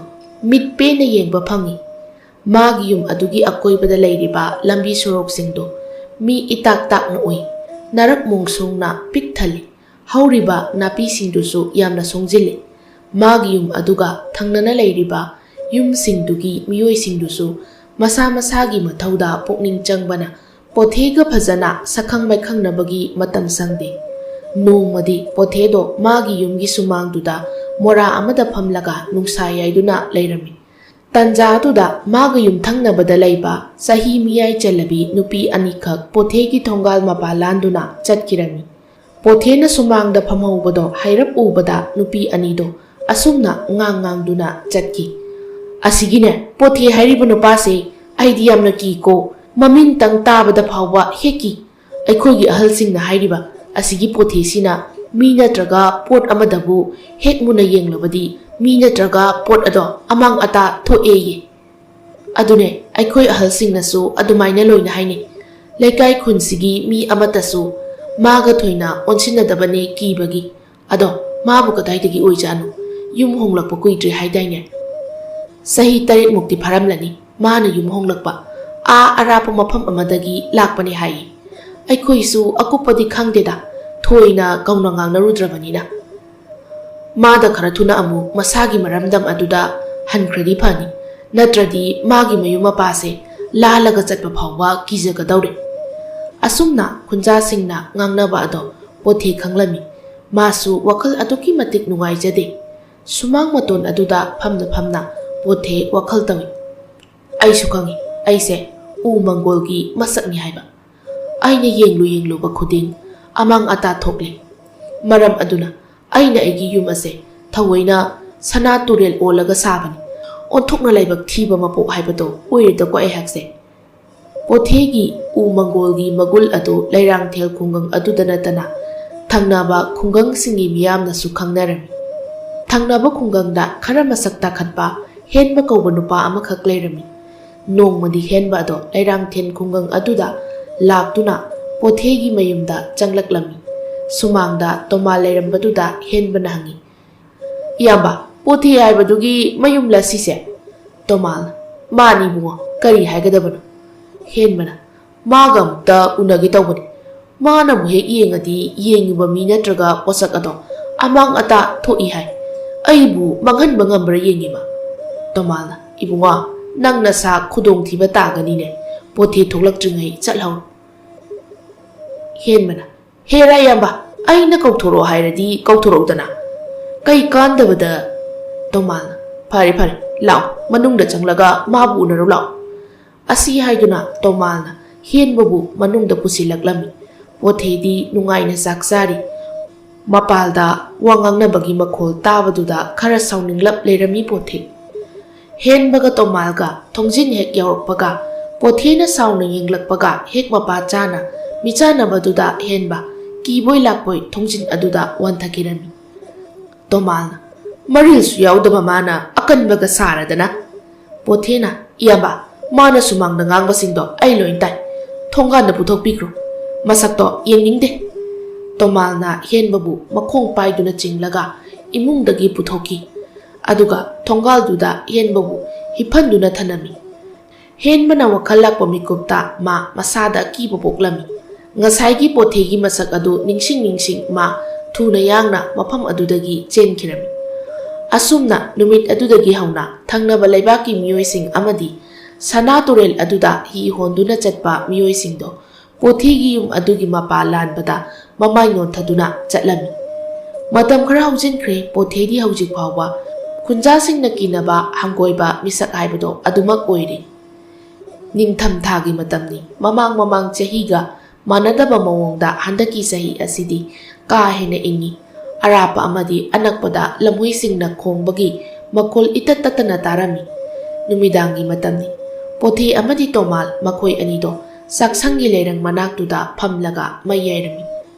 ꯃꯤꯠ ꯄꯦꯟꯅ ꯌꯦꯡꯕ ꯐꯪꯏ꯫ ꯃꯥꯒꯤ ꯌꯨꯝ ꯑꯗꯨꯒꯤ ꯑꯀꯣꯏꯕꯗ ꯂꯩꯔꯤꯕ ꯂꯝꯕꯤ ꯁꯣꯔꯣꯛꯁꯤꯡꯗꯨ ꯃꯤ ꯏꯇꯥꯛ ꯇꯥꯛꯅ ꯎꯏ꯫ ꯅꯥꯔꯛ ꯃꯣꯡꯁꯣꯡꯅ ꯄꯤꯛ ꯊꯜꯂꯤ꯫ ꯍꯧꯔꯤꯕ ꯅꯥꯄꯤꯁꯤꯡꯗꯨꯁꯨ ꯌꯥꯝꯅ ꯁꯣꯡꯖꯤꯜꯂꯤ꯫ ꯃꯥꯒꯤ ꯌꯨꯝ ꯑꯗꯨꯒ ꯊꯪꯅꯅ ꯂꯩꯔꯤꯕ ꯌꯨꯝꯁꯤꯡꯗꯨꯒꯤ ꯃꯤꯑꯣꯏꯁꯤꯡꯗꯨꯁꯨ ꯃꯁꯥ ꯃꯁꯥꯒꯤ ꯃꯊꯧꯗ ꯄꯨꯛꯅꯤꯡ ꯆꯪꯕꯅ ꯄꯣꯊꯦꯒ ꯐꯖꯅ ꯁꯛꯈꯪ ꯃꯥꯏꯈꯪꯅꯕꯒꯤ ꯃꯇꯝ ꯁꯪꯗꯦ꯫ ꯅꯣꯡꯃꯗꯤ ꯄꯣꯊꯦꯗꯣ ꯃꯥꯒꯤ ꯌꯨꯝꯒꯤ ꯁꯨꯃꯥꯡꯗꯨꯗ ꯃꯣꯔꯥ ꯑꯃꯗ ꯐꯝꯂꯒ ꯅꯨꯡꯁꯥ ꯌꯥꯏꯗꯨꯅ ꯂꯩꯔꯝꯃꯤ꯫ ꯇꯟꯖꯥ ꯑꯗꯨꯗ ꯃꯥꯒ ꯌꯨꯝꯊꯪꯅꯕꯗ ꯂꯩꯕ ꯆꯍꯤ ꯃꯤꯌꯥꯏ ꯆꯜꯂꯕꯤ ꯅꯨꯄꯤ ꯑꯅꯤꯈꯛ ꯄꯣꯊꯦꯒꯤ ꯊꯣꯡꯒꯥꯜ ꯃꯄꯥ ꯂꯥꯟꯗꯨꯅ ꯆꯠꯈꯤꯔꯝꯃꯤ꯫ ꯄꯣꯊꯦꯅ ꯁꯨꯃꯥꯡꯗ ꯐꯝꯍꯧꯕꯗꯣ ꯍꯥꯏꯔꯞ ꯎꯕꯗ ꯅꯨꯄꯤ ꯑꯅꯤꯗꯣ ꯑꯁꯨꯝꯅ ꯉꯥꯡ ꯉꯥꯡꯗꯨꯅ ꯆꯠꯈꯤ꯫ "ꯑꯁꯤꯒꯤꯅꯦ, ꯄꯣꯊꯦ ꯍꯥꯏꯔꯤꯕ ꯅꯨꯄꯥꯁꯦ ꯑꯩꯗꯤ ꯌꯥꯝꯅ ꯀꯤꯀꯣ, ꯃꯃꯤꯡꯇꯪ ꯇꯥꯕꯗ ꯐꯥꯎꯕ ꯍꯦꯛ ꯀꯤ꯫ ꯑꯩꯈꯣꯏꯒꯤ ꯑꯍꯜꯁꯤꯡꯅ ꯍꯥꯏꯔꯤꯕ ꯑꯁꯤꯒꯤ ꯄꯣꯊꯤꯁꯤꯅ ꯃꯤ ꯅꯠꯇ꯭ꯔꯒ ꯄꯣꯠ ꯑꯃꯗꯕꯨ ꯍꯦꯛ ꯃꯨꯟꯅ ꯌꯦꯡꯂꯕꯗꯤ ꯃꯤ ꯅꯠꯇ꯭ꯔꯒ ꯄꯣꯠ ꯑꯗꯣ ꯑꯃꯥꯡ ꯑꯇꯥ ꯊꯣꯛꯑꯦꯌꯦ꯫ ꯑꯗꯨꯅꯦ ꯑꯩꯈꯣꯏ ꯑꯍꯜꯁꯤꯡꯅꯁꯨ ꯑꯗꯨꯃꯥꯏꯅ ꯂꯣꯏꯅ ꯍꯥꯏꯅꯩ꯫ ꯂꯩꯀꯥꯏ ꯈꯨꯟꯁꯤꯒꯤ ꯃꯤ ꯑꯃꯠꯇꯁꯨ ꯃꯥꯒ ꯊꯣꯏꯅ ꯑꯣꯟꯁꯤꯟꯅꯗꯕꯅꯦ ꯀꯤꯕꯒꯤ꯫ ꯑꯗꯣ ꯃꯥꯕꯨ ꯀꯗꯥꯏꯗꯒꯤ ꯑꯣꯏꯖꯥꯠꯅꯣ? ꯌꯨꯝ ꯍꯣꯡꯂꯛꯄ ꯀꯨꯏꯗ꯭ꯔꯤ ꯍꯥꯏꯗꯥꯏꯅꯦ? ꯆꯍꯤ ꯇꯔꯦꯠꯃꯨꯛꯇꯤ ꯐꯥꯔꯝꯂꯅꯤ ꯃꯥꯅ ꯌꯨꯝ ꯍꯣꯡꯂꯛꯄ꯫ ꯑꯥ ꯑꯔꯥꯞꯄ ꯃꯐꯝ ꯑꯃꯗꯒꯤ ꯂꯥꯛꯄꯅꯦ ꯍꯥꯏꯌꯦ꯫ ꯑꯩꯈꯣꯏꯁꯨ ꯑꯀꯨꯞꯄꯗꯤ ꯈꯪꯗꯦꯗ, ꯊꯣꯏꯅ ꯀꯧꯅ ꯉꯥꯡꯅꯔꯨꯗ꯭ꯔꯕꯅꯤꯅ꯫ ꯃꯥꯗ ꯈꯔ ꯊꯨꯅ ꯑꯃꯨꯛ ꯃꯁꯥꯒꯤ ꯃꯔꯝꯗꯝ ꯑꯗꯨꯗ ꯍꯟꯈ꯭ꯔꯗꯤ ꯐꯅꯤ, ꯅꯠꯇ꯭ꯔꯗꯤ ꯃꯥꯒꯤ ꯃꯌꯨꯝ ꯃꯄꯥꯁꯦ ꯂꯥꯜꯂꯒ ꯆꯠꯄ ꯐꯥꯎꯕ ꯀꯤꯖꯒꯗꯧꯔꯦ꯫ ꯑꯁꯨꯝꯅ ꯈꯨꯟꯖꯥꯁꯤꯡꯅ ꯉꯥꯡꯅꯕ ꯑꯗꯣ ꯄꯣꯊꯦ ꯈꯪꯂꯝꯃꯤ꯫ ꯃꯥꯁꯨ ꯋꯥꯈꯜ ꯑꯗꯨꯛꯀꯤ ꯃꯇꯤꯛ ꯅꯨꯡꯉꯥꯏꯖꯗꯦ꯫ ꯁꯨꯃꯥꯡ ꯃꯇꯣꯟ ꯑꯗꯨꯗ ꯐꯝꯅ ꯐꯝꯅ ꯄꯣꯊꯦ ꯋꯥꯈꯜ ꯇꯧꯏ꯫ ꯑꯩꯁꯨ ꯈꯪꯏ, ꯑꯩꯁꯦ ꯎ ꯃꯪꯒꯣꯜꯒꯤ ꯃꯁꯛꯅꯤ ꯍꯥꯏꯕ꯫ ꯑꯩꯅ ꯌꯦꯡꯂꯨ ꯌꯦꯡꯂꯨꯕ ꯈꯨꯗꯤꯡ ꯑꯃꯥꯡ ꯑꯇꯥ ꯊꯣꯛꯂꯤ꯫ ꯃꯔꯝ ꯑꯗꯨꯅ ꯑꯩꯅ ꯑꯩꯒꯤ ꯌꯨꯝ ꯑꯁꯦ ꯊꯑꯣꯏꯅ ꯁꯅꯥ ꯇꯨꯔꯦꯜ ꯑꯣꯜꯂꯒ ꯁꯥꯕꯅꯤ꯫ ꯑꯣꯟꯊꯣꯛꯅ ꯂꯥꯏꯕꯛ ꯊꯤꯕ ꯃꯄꯣꯛ ꯍꯥꯏꯕꯗꯣ ꯑꯣꯏꯔꯦꯗꯀꯣ ꯑꯩꯍꯥꯛꯁꯦ꯫ ꯄꯣꯊꯦꯒꯤ ꯎ ꯃꯪꯒꯣꯜꯒꯤ ꯃꯒꯨꯜ ꯑꯗꯨ ꯂꯩꯔꯥꯡꯊꯦꯜ ꯈꯨꯡꯒꯪ ꯑꯗꯨꯗ ꯅꯠꯇꯅ ꯊꯪꯅꯕ ꯈꯨꯡꯒꯪꯁꯤꯡꯒꯤ ꯃꯤꯌꯥꯝꯅꯁꯨ ꯈꯪꯅꯔꯝꯃꯤ꯫ ꯊꯪꯅꯕ ꯈꯨꯡꯒꯪꯗ ꯈꯔ ꯃꯁꯛ ꯇꯥꯈꯠꯄ ꯍꯦꯟꯕ ꯀꯧꯕ ꯅꯨꯄꯥ ꯑꯃꯈꯛ ꯂꯩꯔꯝꯃꯤ꯫ ꯅꯣꯡꯃꯗꯤ ꯍꯦꯟꯕ ꯑꯗꯣ ꯂꯩꯔꯥꯡꯊꯦꯟ ꯈꯨꯡꯒꯪ ꯑꯗꯨꯗ ꯂꯥꯛꯇꯨꯅ ꯄꯣꯊꯦꯒꯤ ꯃꯌꯨꯝꯗ ꯆꯪꯂꯛꯂꯝꯃꯤ꯫ ꯁꯨꯃꯥꯡꯗ ꯇꯣꯃꯥ ꯂꯩꯔꯝꯕꯗꯨꯗ ꯍꯦꯟꯕꯅ ꯍꯪꯉꯤ, "ꯏꯌꯥꯝꯕ, ꯄꯣꯊꯦ ꯍꯥꯏꯕꯗꯨꯒꯤ ꯃꯌꯨꯝꯂ ꯁꯤꯁꯦ?" ꯇꯣꯃꯥꯜꯅ, "ꯃꯥꯅꯤ ꯏꯕꯨꯡꯉꯣ, ꯀꯔꯤ ꯍꯥꯏꯒꯗꯕꯅꯣ?" ꯍꯦꯟꯕꯅ, "ꯃꯥꯒ ꯑꯃꯨꯛꯇ ꯎꯅꯒꯦ ꯇꯧꯕꯅꯤ꯫ ꯃꯥꯅꯕꯨ ꯍꯦꯛ ꯌꯦꯡꯉꯗꯤ ꯌꯦꯡꯉꯤꯕ ꯃꯤ ꯅꯠꯇ꯭ꯔꯒ ꯄꯣꯠꯁꯛ ꯑꯗꯣ ꯑꯃꯥꯡ ꯑꯇꯥ ꯊꯣꯛꯏ ꯍꯥꯏ꯫ ꯑꯩꯕꯨ ꯃꯥꯡꯍꯟꯕ ꯉꯝꯕ꯭ꯔꯥ ꯌꯦꯡꯉꯤꯕ?" ꯇꯣꯃꯥꯜꯅ, "ꯏꯕꯨꯡꯉꯣ, ꯅꯪ ꯅꯁꯥ ꯈꯨꯗꯣꯡꯊꯤꯕ ꯇꯥꯒꯅꯤꯅꯦ꯫ ꯄꯣꯊꯦ ꯊꯣꯛꯂꯛꯇ꯭ꯔꯤꯉꯩ ꯆꯠꯍꯧꯔꯣ꯫" ꯍꯦꯟꯕꯅ, "ꯍꯦꯔꯥ ꯏꯌꯥꯝꯕ, ꯑꯩꯅ ꯀꯧꯊꯣꯔꯛꯑꯣ ꯍꯥꯏꯔꯗꯤ ꯀꯧꯊꯣꯔꯛꯎꯗꯅ꯫ ꯀꯩ ꯀꯥꯟꯗꯕꯗ?" ꯇꯣꯃꯥꯜꯅ, "ꯐꯔꯦ ꯐꯔꯦ, ꯂꯥꯛꯑꯣ, ꯃꯅꯨꯡꯗ ꯆꯪꯂꯒ ꯃꯥꯕꯨ ꯎꯅꯔꯨ ꯂꯥꯛꯑꯣ꯫" ꯑꯁꯤ ꯍꯥꯏꯗꯨꯅ ꯇꯣꯃꯥꯜꯅ ꯍꯦꯟꯕꯕꯨ ꯃꯅꯨꯡꯗ ꯄꯨꯁꯤꯜꯂꯛꯂꯝꯃꯤ꯫ ꯄꯣꯊꯦꯗꯤ ꯅꯨꯡꯉꯥꯏꯅ ꯆꯥꯛ ꯆꯥꯔꯤ꯫ ꯃꯄꯥꯜꯗ ꯋꯥ ꯉꯥꯡꯅꯕꯒꯤ ꯃꯈꯣꯜ ꯇꯥꯕꯗꯨꯗ ꯈꯔ ꯁꯥꯎꯅꯤꯡꯂꯞ ꯂꯩꯔꯝꯃꯤ ꯄꯣꯊꯦ꯫ ꯍꯦꯟꯕꯒ ꯇꯣꯃꯥꯜꯒ ꯊꯣꯡꯖꯤꯟ ꯍꯦꯛ ꯌꯧꯔꯛꯄꯒ, ꯄꯣꯊꯦꯅ ꯁꯥꯎꯅ ꯌꯦꯡꯂꯛꯄꯒ ꯍꯦꯛ ꯃꯄꯥ ꯆꯥꯅ ꯃꯤꯆꯥꯟꯅꯕꯗꯨꯗ ꯍꯦꯟꯕ ꯀꯤꯕꯣꯏ ꯂꯥꯛꯄꯣꯏ ꯊꯣꯡꯖꯤꯟ ꯑꯗꯨꯗ ꯋꯥꯟꯊꯈꯤꯔꯝꯃꯤ꯫ ꯇꯣꯃꯥꯜꯅ, "ꯃꯔꯤꯜꯁꯨ ꯌꯥꯎꯗꯕ ꯃꯥꯅ ꯑꯀꯟꯕꯒ ꯁꯥꯔꯗꯅ"꯫ ꯄꯣꯊꯦꯅ, "ꯏꯌꯥꯝꯕ, ꯃꯥꯅ ꯁꯨꯃꯥꯡꯗ ꯉꯥꯡꯕꯁꯤꯡꯗꯣ ꯑꯩ ꯂꯣꯏ ꯇꯥꯏ꯫ ꯊꯣꯡꯒꯥꯟꯗ ꯄꯨꯊꯣꯛꯄꯤꯈ꯭ꯔꯣ꯫ ꯃꯁꯛꯇꯣ ꯌꯦꯡꯅꯤꯡꯗꯦ"꯫ ꯇꯣꯃꯥꯜꯅ ꯍꯦꯟꯕꯕꯨ ꯃꯈꯣꯡ ꯄꯥꯏꯗꯨꯅ ꯆꯤꯡꯂꯒ ꯏꯃꯨꯡꯗꯒꯤ ꯄꯨꯊꯣꯛꯈꯤ꯫ ꯑꯗꯨꯒ ꯊꯣꯡꯒꯥꯜꯗꯨꯗ ꯍꯦꯟꯕꯕꯨ ꯍꯤꯞꯍꯟꯗꯨꯅ ꯊꯅꯝꯃꯤ꯫ ꯍꯦꯟꯕꯅ ꯋꯥꯈꯜ ꯂꯥꯛꯄ ꯃꯤꯀꯨꯞꯇ ꯃꯥ ꯃꯁꯥꯗ ꯑꯀꯤꯕ ꯄꯣꯛꯂꯝꯃꯤ꯫ ꯉꯁꯥꯏꯒꯤ ꯄꯣꯊꯦꯒꯤ ꯃꯁꯛ ꯑꯗꯨ ꯅꯤꯡꯁꯤꯡ ꯅꯤꯡꯁꯤꯡ ꯃꯥ ꯊꯨꯅ ꯌꯥꯡꯅ ꯃꯐꯝ ꯑꯗꯨꯗꯒꯤ ꯆꯦꯟꯈꯤꯔꯝꯃꯤ꯫ ꯑꯁꯨꯝꯅ ꯅꯨꯃꯤꯠ ꯑꯗꯨꯗꯒꯤ ꯍꯧꯅ ꯊꯪꯅꯕ ꯂꯩꯕꯥꯛꯀꯤ ꯃꯤꯑꯣꯏꯁꯤꯡ ꯑꯃꯗꯤ ꯁꯅꯥ ꯇꯨꯔꯦꯜ ꯑꯗꯨꯗ ꯍꯤ ꯍꯣꯟꯗꯨꯅ ꯆꯠꯄ ꯃꯤꯑꯣꯏꯁꯤꯡꯗꯣ ꯄꯣꯊꯤꯒꯤ ꯌꯨꯝ ꯑꯗꯨꯒꯤ ꯃꯄꯥ ꯂꯥꯟꯕꯗ ꯃꯃꯥꯏ ꯅꯣꯟꯊꯗꯨꯅ ꯆꯠꯂꯝꯃꯤ꯫ ꯃꯇꯝ ꯈꯔ ꯍꯧꯖꯤꯟꯈ꯭ꯔꯦ, ꯄꯣꯊꯤꯗꯤ ꯍꯧꯖꯤꯛ ꯐꯥꯎꯕ ꯈꯨꯟꯖꯥꯁꯤꯡꯅ ꯀꯤꯅꯕ ꯍꯪꯒꯣꯏꯕ ꯃꯤꯁꯛ ꯍꯥꯏꯕꯗꯣ ꯑꯗꯨꯃꯛ ꯑꯣꯏꯔꯤ꯫ ꯅꯤꯡꯊꯝ ꯊꯥꯒꯤ ꯃꯇꯝꯅꯤ꯫ ꯃꯃꯥꯡ ꯃꯃꯥꯡ ꯆꯍꯤꯒ ꯃꯥꯟꯅꯗꯕ ꯃꯑꯣꯡꯗ ꯍꯟꯗꯛꯀꯤ ꯆꯍꯤ ꯑꯁꯤꯗꯤ ꯀꯥ ꯍꯦꯟꯅ ꯏꯪꯉꯤ꯫ ꯑꯔꯥꯞꯄ ꯑꯃꯗꯤ ꯑꯅꯛꯄꯗ ꯂꯝꯍꯨꯏꯁꯤꯡꯅ ꯈꯣꯡꯕꯒꯤ ꯃꯈꯣꯜ ꯏꯇꯠ ꯇꯠꯇꯅ ꯇꯥꯔꯝꯃꯤ꯫ ꯅꯨꯃꯤꯗꯥꯡꯒꯤ ꯃꯇꯝꯅꯤ꯫ ꯄꯣꯊꯤ ꯑꯃꯗꯤ ꯇꯣꯃꯥꯜ ꯃꯈꯣꯏ ꯑꯅꯤꯗꯣ ꯆꯥꯛꯁꯪꯒꯤ ꯂꯩꯔꯪ ꯃꯅꯥꯛꯇꯨꯗ ꯐꯝꯂꯒ ꯃꯩ ꯌꯥꯏꯔꯝꯃꯤ꯫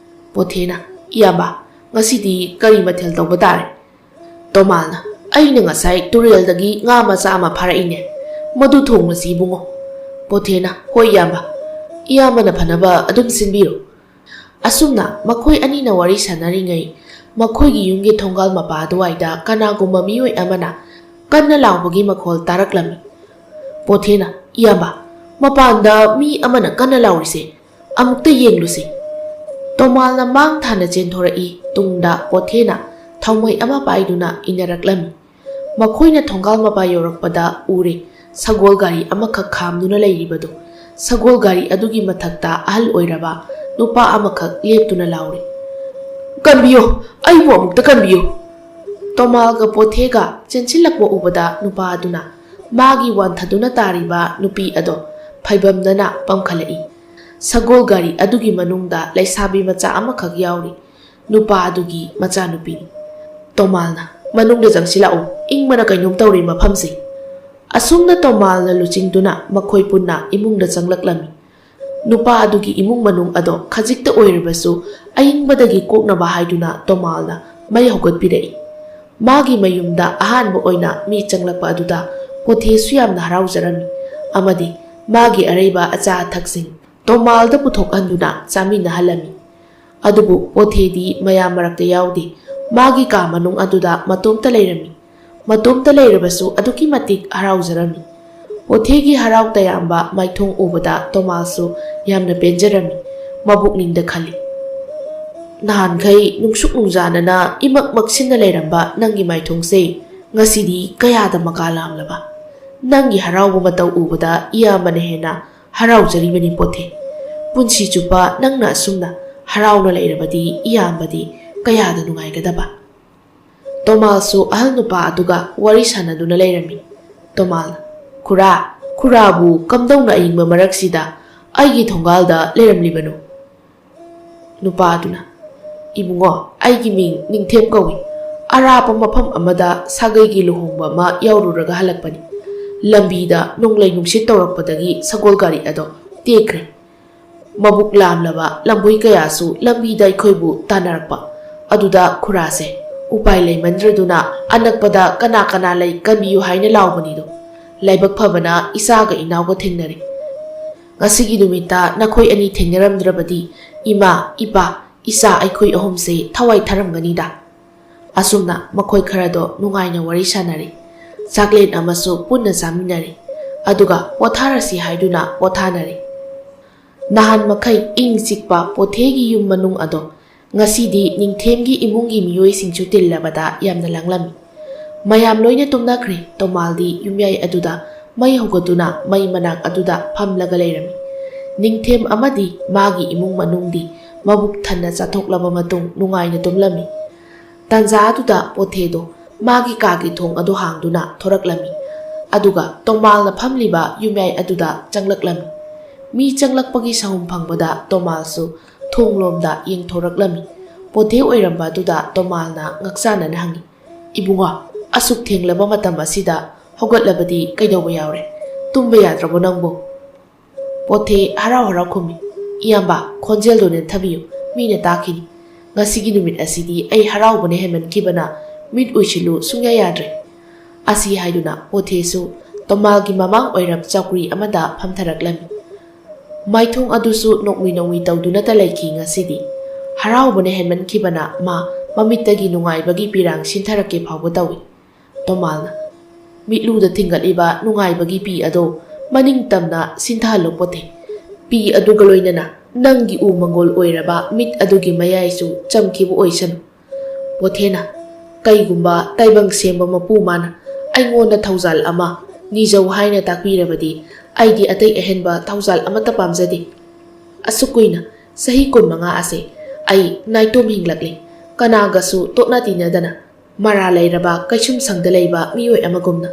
ꯄꯣꯊꯦꯅ, "ꯏꯌꯥꯝꯕ, ꯉꯁꯤꯗꯤ ꯀꯔꯤ ꯃꯊꯦꯜ ꯇꯧꯕ ꯇꯥꯔꯦ?" ꯇꯣꯃꯥꯜꯅ, "ꯑꯩꯅ ꯉꯁꯥꯏ ꯇꯨꯔꯦꯜꯗꯒꯤ ꯉꯥ ꯃꯆꯥ ꯑꯃ ꯐꯥꯔꯛꯏꯅꯦ꯫ ꯃꯗꯨ ꯊꯣꯡꯉꯁꯤ ꯏꯕꯨꯡꯉꯣ"꯫ ꯄꯣꯊꯦꯅ, "ꯍꯣꯏ ꯏꯌꯥꯝꯕ, ꯏꯌꯥꯝꯕꯅ ꯐꯅꯕ ꯑꯗꯨꯝ ꯁꯤꯟꯕꯤꯔꯣ"꯫ ꯑꯁꯨꯝꯅ ꯃꯈꯣꯏ ꯑꯅꯤꯅ ꯋꯥꯔꯤ ꯁꯥꯟꯅꯔꯤꯉꯩ ꯃꯈꯣꯏꯒꯤ ꯌꯨꯝꯒꯤ ꯊꯣꯡꯒꯥꯜ ꯃꯄꯥ ꯑꯗꯨꯋꯥꯏꯗ ꯀꯅꯥꯒꯨꯝꯕ ꯃꯤꯑꯣꯏ ꯑꯃꯅ ꯀꯟꯅ ꯂꯥꯎꯕꯒꯤ ꯃꯈꯣꯜ ꯇꯥꯔꯛꯂꯝꯃꯤ꯫ ꯄꯣꯊꯦꯅ, "ꯏꯌꯥꯝꯕ, ꯃꯄꯥꯟꯗ ꯃꯤ ꯑꯃꯅ ꯀꯟꯅ ꯂꯥꯎꯔꯤꯁꯦ, ꯑꯃꯨꯛꯇ ꯌꯦꯡꯂꯨꯁꯤ"꯫ ꯇꯣꯃꯥꯜꯅ ꯃꯥꯡ ꯊꯥꯅ ꯆꯦꯟꯊꯣꯔꯛꯏ꯫ ꯇꯨꯡꯗ ꯄꯣꯊꯦꯅ ꯊꯥꯎꯃꯩ ꯑꯃ ꯄꯥꯏꯗꯨꯅ ꯏꯟꯅꯔꯛꯂꯝꯃꯤ꯫ ꯃꯈꯣꯏꯅ ꯊꯣꯡꯒꯥꯜ ꯃꯄꯥ ꯌꯧꯔꯛꯄꯗ ꯎꯔꯦ ꯁꯒꯣꯜ ꯒꯥꯔꯤ ꯑꯃꯈꯛ ꯈꯥꯝꯗꯨꯅ ꯂꯩꯔꯤꯕꯗꯨ꯫ ꯁꯒꯣꯜ ꯒꯥꯔꯤ ꯑꯗꯨꯒꯤ ꯃꯊꯛꯇ ꯑꯍꯜ ꯑꯣꯏꯔꯕ ꯅꯨꯄꯥ ꯑꯃꯈꯛ ꯂꯦꯞꯇꯨꯅ ꯂꯥꯎꯔꯤ, "ꯀꯟꯕꯤꯌꯨ, ꯑꯩꯕꯨ ꯑꯃꯨꯛꯇ ꯀꯟꯕꯤꯌꯨ"꯫ ꯇꯣꯃꯥꯜꯒ ꯄꯣꯊꯦꯒ ꯆꯦꯟꯁꯤꯜꯂꯛꯄ ꯎꯕꯗ ꯅꯨꯄꯥ ꯑꯗꯨꯅ ꯃꯥꯒꯤ ꯋꯥꯟꯊꯗꯨꯅ ꯇꯥꯔꯤꯕ ꯅꯨꯄꯤ ꯑꯗꯣ ꯐꯩꯕꯝꯅꯅ ꯄꯝꯈꯠꯂꯛꯏ꯫ ꯁꯒꯣꯜ ꯒꯥꯔꯤ ꯑꯗꯨꯒꯤ ꯃꯅꯨꯡꯗ ꯂꯩꯁꯥꯕꯤ ꯃꯆꯥ ꯑꯃꯈꯛ ꯌꯥꯎꯔꯤ꯫ ꯅꯨꯄꯥ ꯑꯗꯨꯒꯤ ꯃꯆꯥꯅꯨꯄꯤꯅꯤ꯫ ꯇꯣꯃꯥꯜꯅ, "ꯃꯅꯨꯡꯗ ꯆꯪꯁꯤꯜꯂꯛꯎ, ꯏꯪꯕꯅ ꯀꯩꯅꯣꯝ ꯇꯧꯔꯦ ꯃꯐꯝꯁꯦ"꯫ ꯑꯁꯨꯝꯅ ꯇꯣꯃꯥꯜꯅ ꯂꯨꯆꯤꯡꯗꯨꯅ ꯃꯈꯣꯏ ꯄꯨꯟꯅ ꯏꯃꯨꯡꯗ ꯆꯪꯂꯛꯂꯝꯃꯤ꯫ ꯅꯨꯄꯥ ꯑꯗꯨꯒꯤ ꯏꯃꯨꯡ ꯃꯅꯨꯡ ꯑꯗꯣ ꯈꯖꯤꯛꯇ ꯑꯣꯏꯔꯕꯁꯨ ꯑꯏꯪꯕꯗꯒꯤ ꯀꯣꯛꯅꯕ ꯍꯥꯏꯗꯨꯅ ꯇꯣꯃꯥꯜꯅ ꯃꯩ ꯍꯧꯒꯠꯄꯤꯔꯛꯏ꯫ ꯃꯥꯒꯤ ꯃꯌꯨꯝꯗ ꯑꯍꯥꯟꯕ ꯑꯣꯏꯅ ꯃꯤ ꯆꯪꯂꯛꯄ ꯑꯗꯨꯗ ꯄꯣꯊꯦꯁꯨ ꯌꯥꯝꯅ ꯍꯔꯥꯎꯖꯔꯝꯃꯤ ꯑꯃꯗꯤ ꯃꯥꯒꯤ ꯑꯔꯩꯕ ꯑꯆꯥ ꯑꯊꯛꯁꯤꯡ ꯇꯣꯃꯥꯜꯗ ꯄꯨꯊꯣꯛꯍꯟꯗꯨꯅ ꯆꯥꯃꯤꯟꯅꯍꯜꯂꯝꯃꯤ꯫ ꯑꯗꯨꯕꯨ ꯄꯣꯊꯦꯗꯤ ꯃꯌꯥꯝ ꯃꯔꯛꯇ ꯌꯥꯎꯗꯦ꯫ ꯃꯥꯒꯤ ꯀꯥ ꯃꯅꯨꯡ ꯑꯗꯨꯗ ꯃꯇꯣꯝꯇ ꯂꯩꯔꯝꯃꯤ꯫ ꯃꯇꯣꯝꯇ ꯂꯩꯔꯕꯁꯨ ꯑꯗꯨꯛꯀꯤ ꯃꯇꯤꯛ ꯍꯔꯥꯎꯖꯔꯝꯃꯤ꯫ ꯄꯣꯊꯦꯒꯤ ꯍꯔꯥꯎ ꯇꯌꯥꯝꯕ ꯃꯥꯏꯊꯣꯡ ꯎꯕꯗ ꯇꯣꯃꯥꯁꯁꯨ ꯌꯥꯝꯅ ꯄꯦꯟꯖꯔꯝꯃꯤ꯫ ꯃꯕꯨꯛꯅꯤꯡꯗ ꯈꯜꯂꯤ, "ꯅꯍꯥꯟꯈꯩ ꯅꯨꯡꯁꯨꯛ ꯅꯨꯡꯖꯥꯅꯅ ꯏꯃꯛ ꯃꯛꯁꯤꯟꯅ ꯂꯩꯔꯝꯕ ꯅꯪꯒꯤ ꯃꯥꯏꯊꯣꯡꯁꯦ ꯉꯁꯤꯗꯤ ꯀꯌꯥꯗ ꯃꯀꯥ ꯂꯥꯝꯂꯕ! ꯅꯪꯒꯤ ꯍꯔꯥꯎꯕ ꯃꯇꯧ ꯎꯕꯗ ꯏꯌꯥꯝꯕꯅ ꯍꯦꯟꯅ ꯍꯔꯥꯎꯖꯔꯤꯕꯅꯤ ꯄꯣꯊꯦ꯫ ꯄꯨꯟꯁꯤ ꯆꯨꯞꯄ ꯅꯪꯅ ꯑꯁꯨꯝꯅ ꯍꯔꯥꯎꯅ ꯂꯩꯔꯕꯗꯤ ꯏꯌꯥꯝꯕꯗꯤ ꯀꯌꯥꯗ ꯅꯨꯡꯉꯥꯏꯒꯗꯕ!" ꯇꯣꯃꯥꯜꯁꯨ ꯑꯍꯜ ꯅꯨꯄꯥ ꯑꯗꯨꯒ ꯋꯥꯔꯤ ꯁꯥꯟꯅꯗꯨꯅ ꯂꯩꯔꯝꯃꯤ꯫ ꯇꯣꯃꯥꯜꯅ, "ꯈꯨꯔꯥ, ꯈꯨꯔꯥꯕꯨ ꯀꯝꯗꯧꯅ ꯑꯏꯪꯕ ꯃꯔꯛꯁꯤꯗ ꯑꯩꯒꯤ ꯊꯣꯡꯒꯥꯜꯗ ꯂꯩꯔꯝꯂꯤꯕꯅꯣ?" ꯅꯨꯄꯥ ꯑꯗꯨꯅ, "ꯏꯕꯨꯡꯉꯣ, ꯑꯩꯒꯤ ꯃꯤꯡ ꯅꯤꯡꯊꯦꯝ ꯀꯧꯏ꯫ ꯑꯔꯥꯞꯄ ꯃꯐꯝ ꯑꯃꯗ ꯁꯥꯒꯩꯒꯤ ꯂꯨꯍꯣꯡꯕ ꯑꯃ ꯌꯥꯎꯔꯨꯔꯒ ꯍꯜꯂꯛꯄꯅꯤ꯫ ꯂꯝꯕꯤꯗ ꯅꯣꯡꯂꯩ ꯅꯨꯡꯁꯤꯠ ꯇꯧꯔꯛꯄꯗꯒꯤ ꯁꯒꯣꯜ ꯒꯥꯔꯤ ꯑꯗꯣ ꯇꯦꯛꯈ꯭ꯔꯦ꯫ ꯃꯕꯨꯛ ꯂꯥꯝꯂꯕ ꯂꯝꯕꯣꯏ ꯀꯌꯥꯁꯨ ꯂꯝꯕꯤꯗ ꯑꯩꯈꯣꯏꯕꯨ ꯇꯥꯟꯅꯔꯛꯄ ꯑꯗꯨꯗ ꯈꯨꯔꯥꯁꯦ ꯎꯄꯥꯏ ꯂꯩꯃꯟꯗ꯭ꯔꯗꯨꯅ ꯑꯅꯛꯄꯗ ꯀꯅꯥ ꯀꯅꯥ ꯂꯩ ꯀꯟꯕꯤꯌꯨ ꯍꯥꯏꯅ ꯂꯥꯎꯕꯅꯤꯗꯣ꯫ ꯂꯥꯏꯕꯛ ꯐꯕꯅ ꯏꯆꯥꯒ ꯏꯅꯥꯎꯒ ꯊꯦꯡꯅꯔꯦ꯫ ꯉꯁꯤꯒꯤ ꯅꯨꯃꯤꯠꯇ ꯅꯈꯣꯏ ꯑꯅꯤ ꯊꯦꯡꯅꯔꯝꯗ꯭ꯔꯕꯗꯤ ꯏꯃꯥ, ꯏꯄꯥ, ꯏꯆꯥ ꯑꯩꯈꯣꯏ ꯑꯍꯨꯝꯁꯦ ꯊꯋꯥꯏ ꯊꯥꯔꯝꯒꯅꯤꯗ꯫" ꯑꯁꯨꯝꯅ ꯃꯈꯣꯏ ꯈꯔꯗꯣ ꯅꯨꯡꯉꯥꯏꯅ ꯋꯥꯔꯤ ꯁꯥꯟꯅꯔꯤ꯫ ꯆꯥꯛꯂꯦꯟ ꯑꯃꯁꯨ ꯄꯨꯟꯅ ꯆꯥꯃꯤꯟꯅꯔꯤ꯫ ꯑꯗꯨꯒ ꯄꯣꯊꯥꯔꯁꯤ ꯍꯥꯏꯗꯨꯅ ꯄꯣꯊꯥꯅꯔꯤ꯫ ꯅꯍꯥꯟ ꯃꯈꯩ ꯏꯪ ꯆꯤꯛꯄ ꯄꯣꯊꯦꯒꯤ ꯌꯨꯝ ꯃꯅꯨꯡ ꯑꯗꯣ ꯉꯁꯤꯗꯤ ꯅꯤꯡꯊꯦꯝꯒꯤ ꯏꯃꯨꯡꯒꯤ ꯃꯤꯑꯣꯏꯁꯤꯡꯁꯨ ꯇꯤꯜꯂꯕꯗ ꯌꯥꯝꯅ ꯂꯥꯡꯂꯝꯃꯤ꯫ ꯃꯌꯥꯝ ꯂꯣꯏꯅ ꯇꯨꯝꯅꯈ꯭ꯔꯦ꯫ ꯇꯣꯃꯥꯜꯗꯤ ꯌꯨꯝꯌꯥꯏ ꯑꯗꯨꯗ ꯃꯩ ꯍꯧꯒꯠꯇꯨꯅ ꯃꯩ ꯃꯅꯥꯛ ꯑꯗꯨꯗ ꯐꯝꯂꯒ ꯂꯩꯔꯝꯃꯤ꯫ ꯅꯤꯡꯊꯦꯝ ꯑꯃꯗꯤ ꯃꯥꯒꯤ ꯏꯃꯨꯡ ꯃꯅꯨꯡꯗꯤ ꯃꯕꯨꯛ ꯊꯟꯅ ꯆꯥꯊꯣꯛꯂꯕ ꯃꯇꯨꯡ ꯅꯨꯡꯉꯥꯏꯅ ꯇꯨꯝꯂꯝꯃꯤ꯫ ꯇꯥꯟꯖꯥ ꯑꯗꯨꯗ ꯄꯣꯊꯦꯗꯣ ꯃꯥꯒꯤ ꯀꯥꯒꯤ ꯊꯣꯡ ꯑꯗꯨ ꯍꯥꯡꯗꯨꯅ ꯊꯣꯔꯛꯂꯝꯃꯤ꯫ ꯑꯗꯨꯒ ꯇꯣꯃꯥꯜꯅ ꯐꯝꯂꯤꯕ ꯌꯨꯝꯌꯥꯏ ꯑꯗꯨꯗ ꯆꯪꯂꯛꯂꯝꯃꯤ꯫ ꯃꯤ ꯆꯪꯂꯛꯄꯒꯤ ꯁꯍꯨꯝ ꯐꯪꯕꯗ ꯇꯣꯃꯥꯜꯁꯨ ꯊꯣꯡꯂꯣꯝꯗ ꯌꯦꯡꯊꯣꯔꯛꯂꯝꯃꯤ꯫ ꯄꯣꯊꯦ ꯑꯣꯏꯔꯝꯕ ꯑꯗꯨꯗ ꯇꯣꯃꯥꯜꯅ ꯉꯛꯆꯥꯅꯅ ꯍꯪꯉꯤ, "ꯏꯕꯨꯡꯉꯣ, ꯑꯁꯨꯛ ꯊꯦꯡꯂꯕ ꯃꯇꯝ ꯑꯁꯤꯗ ꯍꯧꯒꯠꯂꯕꯗꯤ ꯀꯩꯗꯧꯕ ꯌꯥꯎꯔꯦ? ꯇꯨꯝꯕ ꯌꯥꯗ꯭ꯔꯕꯣ ꯅꯪꯕꯨ?" ꯄꯣꯊꯦ ꯍꯔꯥꯎ ꯍꯔꯥꯎ ꯈꯨꯝꯃꯤ, "ꯏꯌꯥꯝꯕ, ꯈꯣꯟꯖꯦꯜꯗꯣ ꯅꯦꯝꯊꯕꯤꯌꯨ, ꯃꯤꯅ ꯇꯥꯈꯤꯅꯤ꯫ ꯉꯁꯤꯒꯤ ꯅꯨꯃꯤꯠ ꯑꯁꯤꯗꯤ ꯑꯩ ꯍꯔꯥꯎꯕꯅ ꯍꯦꯟꯃꯟꯈꯤꯕꯅ ꯃꯤꯠ ꯎꯏꯁꯤꯜꯂꯨ ꯁꯨꯡꯌꯥ ꯌꯥꯗ꯭ꯔꯦ"꯫ ꯑꯁꯤ ꯍꯥꯏꯗꯨꯅ ꯄꯣꯊꯦꯁꯨ ꯇꯣꯃꯥꯜꯒꯤ ꯃꯃꯥꯡ ꯑꯣꯏꯔꯞ ꯆꯧꯀ꯭ꯔꯤ ꯑꯃꯗ ꯐꯝꯊꯔꯛꯂꯝꯃꯤ꯫ ꯃꯥꯏꯊꯣꯡ ꯑꯗꯨꯁꯨ ꯅꯣꯛꯃꯤ ꯅꯣꯛꯃꯤ ꯇꯧꯗꯨꯅꯇ ꯂꯩꯈꯤ ꯉꯁꯤꯗꯤ꯫ ꯍꯔꯥꯎꯕꯅ ꯍꯦꯟꯃꯟꯈꯤꯕꯅ ꯃꯥ ꯃꯃꯤꯠꯇꯒꯤ ꯅꯨꯡꯉꯥꯏꯕꯒꯤ ꯄꯤꯔꯥꯡ ꯁꯤꯟꯊꯔꯛꯀꯦ ꯐꯥꯎꯕ ꯇꯧꯏ꯫ ꯇꯣꯃꯥꯜꯅ, "ꯃꯤꯠꯂꯨꯗ ꯊꯤꯡꯒꯠꯂꯤꯕ ꯅꯨꯡꯉꯥꯏꯕꯒꯤ ꯄꯤ ꯑꯗꯣ ꯃꯅꯤꯡ ꯇꯝꯅ ꯁꯤꯟꯊꯍꯜꯂꯨ ꯄꯣꯊꯦ꯫ ꯄꯤ ꯑꯗꯨꯒ ꯂꯣꯏꯅꯅ ꯅꯪꯒꯤ ꯎ ꯃꯪꯒꯣꯜ ꯑꯣꯏꯔꯕ ꯃꯤꯠ ꯑꯗꯨꯒꯤ ꯃꯌꯥꯏꯁꯨ ꯆꯝꯈꯤꯕ ꯑꯣꯏꯁꯅꯨ"꯫ ꯄꯣꯊꯦꯅ, "ꯀꯩꯒꯨꯝꯕ ꯇꯥꯏꯕꯪ ꯁꯦꯝꯕ ꯃꯄꯨ ꯃꯥꯅ ꯑꯩꯉꯣꯟꯗ ꯊꯧꯖꯥꯜ ꯑꯃ ꯅꯤꯖꯧ ꯍꯥꯏꯅ ꯇꯥꯛꯄꯤꯔꯕꯗꯤ, ꯑꯩꯗꯤ ꯑꯇꯩ ꯑꯍꯦꯟꯕ ꯊꯧꯖꯥꯜ ꯑꯃꯠꯇ ꯄꯥꯝꯖꯗꯦ꯫ ꯑꯁꯨꯛ ꯀꯨꯏꯅ, ꯆꯍꯤ ꯀꯨꯟꯃꯉꯥ ꯑꯁꯦ ꯑꯩ ꯅꯥꯏꯇꯣꯝ ꯍꯤꯡꯂꯛꯂꯤ, ꯀꯅꯥꯒꯁꯨ ꯇꯣꯠꯅ ꯇꯤꯟꯅꯗꯅ, ꯃꯔꯥ ꯂꯩꯔꯕ ꯀꯩꯁꯨꯝ ꯁꯪꯗ ꯂꯩꯕ ꯃꯤꯑꯣꯏ ꯑꯃꯒꯨꯝꯅ꯫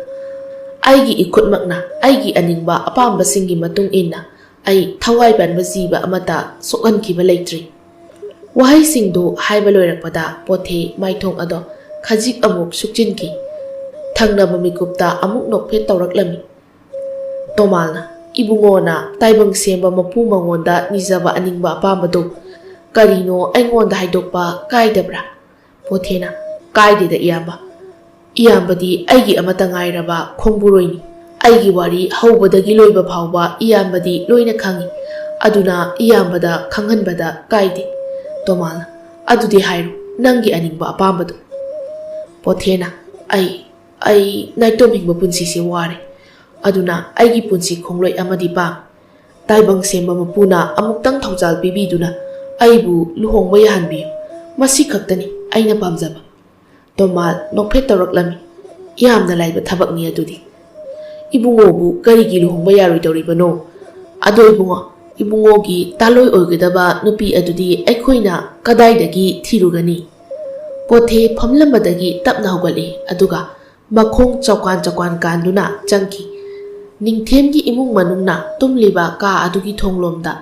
ꯑꯩꯒꯤ ꯏꯈꯨꯠꯃꯛꯅ ꯑꯩꯒꯤ ꯑꯅꯤꯡꯕ ꯑꯄꯥꯝꯕꯁꯤꯡꯒꯤ ꯃꯇꯨꯡ ꯏꯟꯅ ꯑꯩ ꯊꯋꯥꯏ ꯄꯥꯟꯕ ꯖꯤꯕ ꯑꯃꯠꯇ ꯁꯣꯛꯍꯟꯈꯤꯕ ꯂꯩꯇ꯭ꯔꯤ"꯫ ꯋꯥꯍꯩꯁꯤꯡꯗꯨ ꯍꯥꯏꯕ ꯂꯣꯏꯔꯛꯄꯗ ꯄꯣꯊꯦ ꯃꯥꯏꯊꯣꯡ ꯑꯗꯣ ꯈꯖꯤꯛ ꯑꯃꯨꯛ ꯁꯨꯛꯆꯤꯟꯈꯤ꯫ ꯊꯪꯅꯕ ꯃꯤꯀꯨꯞꯇ ꯑꯃꯨꯛ ꯅꯣꯛꯐꯦꯠ ꯇꯧꯔꯛꯂꯝꯃꯤ꯫ ꯇꯣꯃꯥꯜꯅ, "ꯏꯕꯨꯡꯉꯣꯅ ꯇꯥꯏꯕꯪ ꯁꯦꯝꯕ ꯃꯄꯨ ꯃꯉꯣꯟꯗ ꯅꯤꯖꯕ ꯑꯅꯤꯡꯕ ꯑꯄꯥꯝꯕꯗꯨ ꯀꯔꯤꯅꯣ ꯑꯩꯉꯣꯟꯗ ꯍꯥꯏꯗꯣꯛꯄ ꯀꯥꯏꯗꯕ꯭ꯔꯥ?" ꯄꯣꯊꯦꯅ, "ꯀꯥꯏꯗꯦꯗ ꯏꯌꯥꯝꯕ꯫ ꯏꯌꯥꯝꯕꯗꯤ ꯑꯩꯒꯤ ꯑꯃꯠꯇ ꯉꯥꯏꯔꯕ ꯈꯣꯡꯕꯨꯔꯣꯏꯅꯤ꯫ ꯑꯩꯒꯤ ꯋꯥꯔꯤ ꯍꯧꯕꯗꯒꯤ ꯂꯣꯏꯕ ꯐꯥꯎꯕ ꯏꯌꯥꯝꯕꯗꯤ ꯂꯣꯏꯅ ꯈꯪꯏ꯫ ꯑꯗꯨꯅ ꯏꯌꯥꯝꯕꯗ ꯈꯪꯍꯟꯕꯗ ꯀꯥꯏꯗꯦ"꯫ ꯇꯣꯃꯥꯜꯅ, "ꯑꯗꯨꯗꯤ ꯍꯥꯏꯔꯣ, ꯅꯪꯒꯤ ꯑꯅꯤꯡꯕ ꯑꯄꯥꯝꯕꯗꯨ"꯫ ꯄꯣꯊꯦꯅ, "ꯑꯩ, ꯑꯩ ꯅꯥꯏꯇꯣꯝ ꯍꯤꯡꯕ ꯄꯨꯟꯁꯤꯁꯦ ꯋꯥꯔꯦ꯫ ꯑꯗꯨꯅ ꯑꯩꯒꯤ ꯄꯨꯟꯁꯤ ꯈꯣꯡꯂꯣꯏ ꯑꯃꯗꯤ ꯄꯥꯝꯃꯤ꯫ ꯇꯥꯏꯕꯪ ꯁꯦꯝꯕ ꯃꯄꯨꯅ ꯑꯃꯨꯛꯇꯪ ꯊꯧꯖꯥꯜ ꯄꯤꯕꯤꯗꯨꯅ ꯑꯩꯕꯨ ꯂꯨꯍꯣꯡꯕ ꯌꯥꯍꯟꯕꯤꯌꯨ꯫ ꯃꯁꯤ ꯈꯛꯇꯅꯤ ꯑꯩꯅ ꯄꯥꯝꯖꯕ"꯫ ꯇꯣꯃꯥꯜ ꯅꯣꯛꯐꯦꯠ ꯇꯧꯔꯛꯂꯝꯃꯤ꯫ "ꯌꯥꯝꯅ ꯂꯥꯏꯕ ꯊꯕꯛꯅꯤ ꯑꯗꯨꯗꯤ꯫ ꯏꯕꯨꯡꯉꯣꯕꯨ ꯀꯔꯤꯒꯤ ꯂꯨꯍꯣꯡꯕ ꯌꯥꯔꯣꯏꯗꯧꯔꯤꯕꯅꯣ? ꯑꯗꯣ ꯏꯕꯨꯡꯉꯣ, ꯏꯕꯨꯡꯉꯣꯒꯤ ꯇꯥꯂꯣꯏ ꯑꯣꯏꯒꯗꯕ ꯅꯨꯄꯤ ꯑꯗꯨꯗꯤ ꯑꯩꯈꯣꯏꯅ ꯀꯗꯥꯏꯗꯒꯤ ꯊꯤꯔꯨꯒꯅꯤ?" ꯄꯣꯊꯦ ꯐꯝꯂꯝꯕꯗꯒꯤ ꯇꯞꯅ ꯍꯧꯒꯠꯂꯤ, ꯑꯗꯨꯒ ꯃꯈꯣꯡ ꯆꯧꯀꯥꯟ ꯆꯧꯀꯥꯟ ꯀꯥꯟꯗꯨꯅ ꯆꯪꯈꯤ꯫ ꯅꯤꯡꯊꯦꯝꯒꯤ ꯏꯃꯨꯡ ꯃꯅꯨꯡꯅ ꯇꯨꯝꯂꯤꯕ ꯀꯥ ꯑꯗꯨꯒꯤ ꯊꯣꯡꯂꯣꯝꯗ,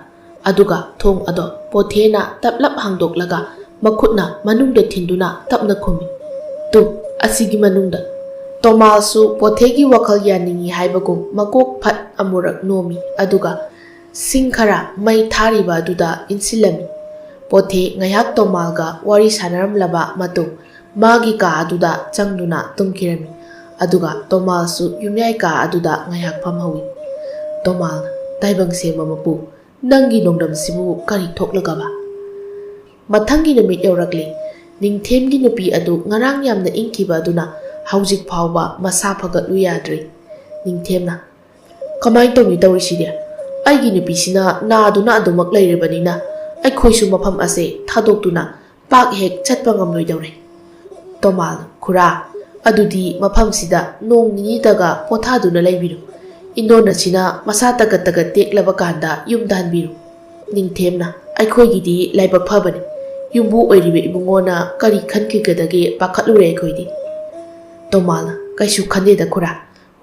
ꯑꯗꯨꯒ ꯊꯣꯡ ꯑꯗꯣ ꯄꯣꯊꯦꯅ ꯇꯞꯂꯞ ꯍꯥꯡꯗꯣꯛꯂꯒ ꯃꯈꯨꯠꯅ ꯃꯅꯨꯡꯗ ꯊꯤꯟꯗꯨꯅ ꯇꯞꯅ ꯈꯨꯝꯃꯤ, "ꯇꯨ, ꯑꯁꯤꯒꯤ ꯃꯅꯨꯡꯗ"꯫ ꯇꯣꯃꯥꯜꯁꯨ ꯄꯣꯊꯦꯒꯤ ꯋꯥꯈꯜ ꯌꯥꯅꯤꯡꯏ ꯍꯥꯏꯕꯒꯨꯝ ꯃꯀꯣꯛ ꯐꯠ ꯑꯃꯨꯔꯛ ꯅꯣꯝꯃꯤ, ꯑꯗꯨꯒ ꯁꯤꯡ ꯈꯔ ꯃꯩ ꯊꯥꯔꯤꯕ ꯑꯗꯨꯗ ꯏꯟꯁꯤꯜꯂꯝꯃꯤ꯫ ꯄꯣꯊꯦ ꯉꯥꯏꯍꯥꯛ ꯇꯣꯃꯥꯜꯒ ꯋꯥꯔꯤ ꯁꯥꯟꯅꯔꯝꯂꯕ ꯃꯇꯨꯡ ꯃꯥꯒꯤ ꯀꯥ ꯑꯗꯨꯗ ꯆꯪꯗꯨꯅ ꯇꯨꯝꯈꯤꯔꯝꯃꯤ꯫ ꯑꯗꯨꯒ ꯇꯣꯃꯥꯜꯁꯨ ꯌꯨꯝꯌꯥꯏ ꯀꯥ ꯑꯗꯨꯗ ꯉꯥꯏꯍꯥꯛ ꯐꯝꯍꯧꯏ꯫ ꯇꯣꯃꯥꯜ, ꯇꯥꯏꯕꯪ ꯁꯦꯝꯕ ꯃꯄꯨ, ꯅꯪꯒꯤ ꯅꯣꯡꯗꯝꯁꯤꯕꯨ ꯀꯔꯤ ꯊꯣꯛꯂꯒꯕ? ꯃꯊꯪꯒꯤ ꯅꯨꯃꯤꯠ ꯌꯧꯔꯛꯂꯦ꯫ ꯅꯤꯡꯊꯦꯝꯒꯤ ꯅꯨꯄꯤ ꯑꯗꯨ ꯉꯔꯥꯡ ꯌꯥꯝꯅ ꯏꯪꯈꯤꯕ ꯑꯗꯨꯅ ꯍꯧꯖꯤꯛ ꯐꯥꯎꯕ ꯃꯁꯥ ꯐꯒꯠꯂꯨ ꯌꯥꯗ꯭ꯔꯤ꯫ ꯅꯤꯡꯊꯦꯝꯅ, ꯀꯃꯥꯏꯅ ꯇꯧꯅꯤ ꯇꯧꯔꯤꯁꯤꯗꯤ? ꯑꯩꯒꯤ ꯅꯨꯄꯤꯁꯤꯅ ꯅꯥꯗꯨꯅ ꯑꯗꯨꯃꯛ ꯂꯩꯔꯕꯅꯤꯅ ꯑꯩꯈꯣꯏꯁꯨ ꯃꯐꯝ ꯑꯁꯦ ꯊꯥꯗꯣꯛꯇꯨꯅ ꯄꯥꯛ ꯍꯦꯛ ꯆꯠꯄ ꯉꯝꯂꯣꯏꯗꯧꯔꯦ꯫ ꯇꯣꯃꯥꯜ, ꯈꯨꯔꯥ, ꯑꯗꯨꯗꯤ ꯃꯐꯝꯁꯤꯗ ꯅꯣꯡ ꯅꯤꯅꯤꯇꯒ ꯄꯣꯊꯥꯗꯨꯅ ꯂꯩꯕꯤꯔꯣ꯫ ꯏꯟꯗꯣꯟ ꯑꯁꯤꯅ ꯃꯁꯥ ꯇꯒꯠ ꯇꯒꯠ ꯇꯦꯛꯂꯕ ꯀꯥꯟꯗ ꯌꯨꯝꯗ ꯍꯟꯕꯤꯔꯣ꯫ ꯅꯤꯡꯊꯦꯝꯅ, ꯑꯩꯈꯣꯏꯒꯤꯗꯤ ꯂꯥꯏꯕꯛ ꯐꯕꯅꯤ꯫ ꯌꯨꯝꯕꯨ ꯑꯣꯏꯔꯤꯕ ꯏꯕꯨꯡꯉꯣꯅ ꯀꯔꯤ ꯈꯟꯈꯤꯒꯗꯒꯦ ꯄꯥꯈꯠꯂꯨꯔꯦ ꯑꯩꯈꯣꯏꯗꯤ꯫ ꯇꯣꯃꯥꯜꯅ, ꯀꯩꯁꯨ ꯈꯟꯗꯦꯗ ꯈꯨꯔꯥ꯫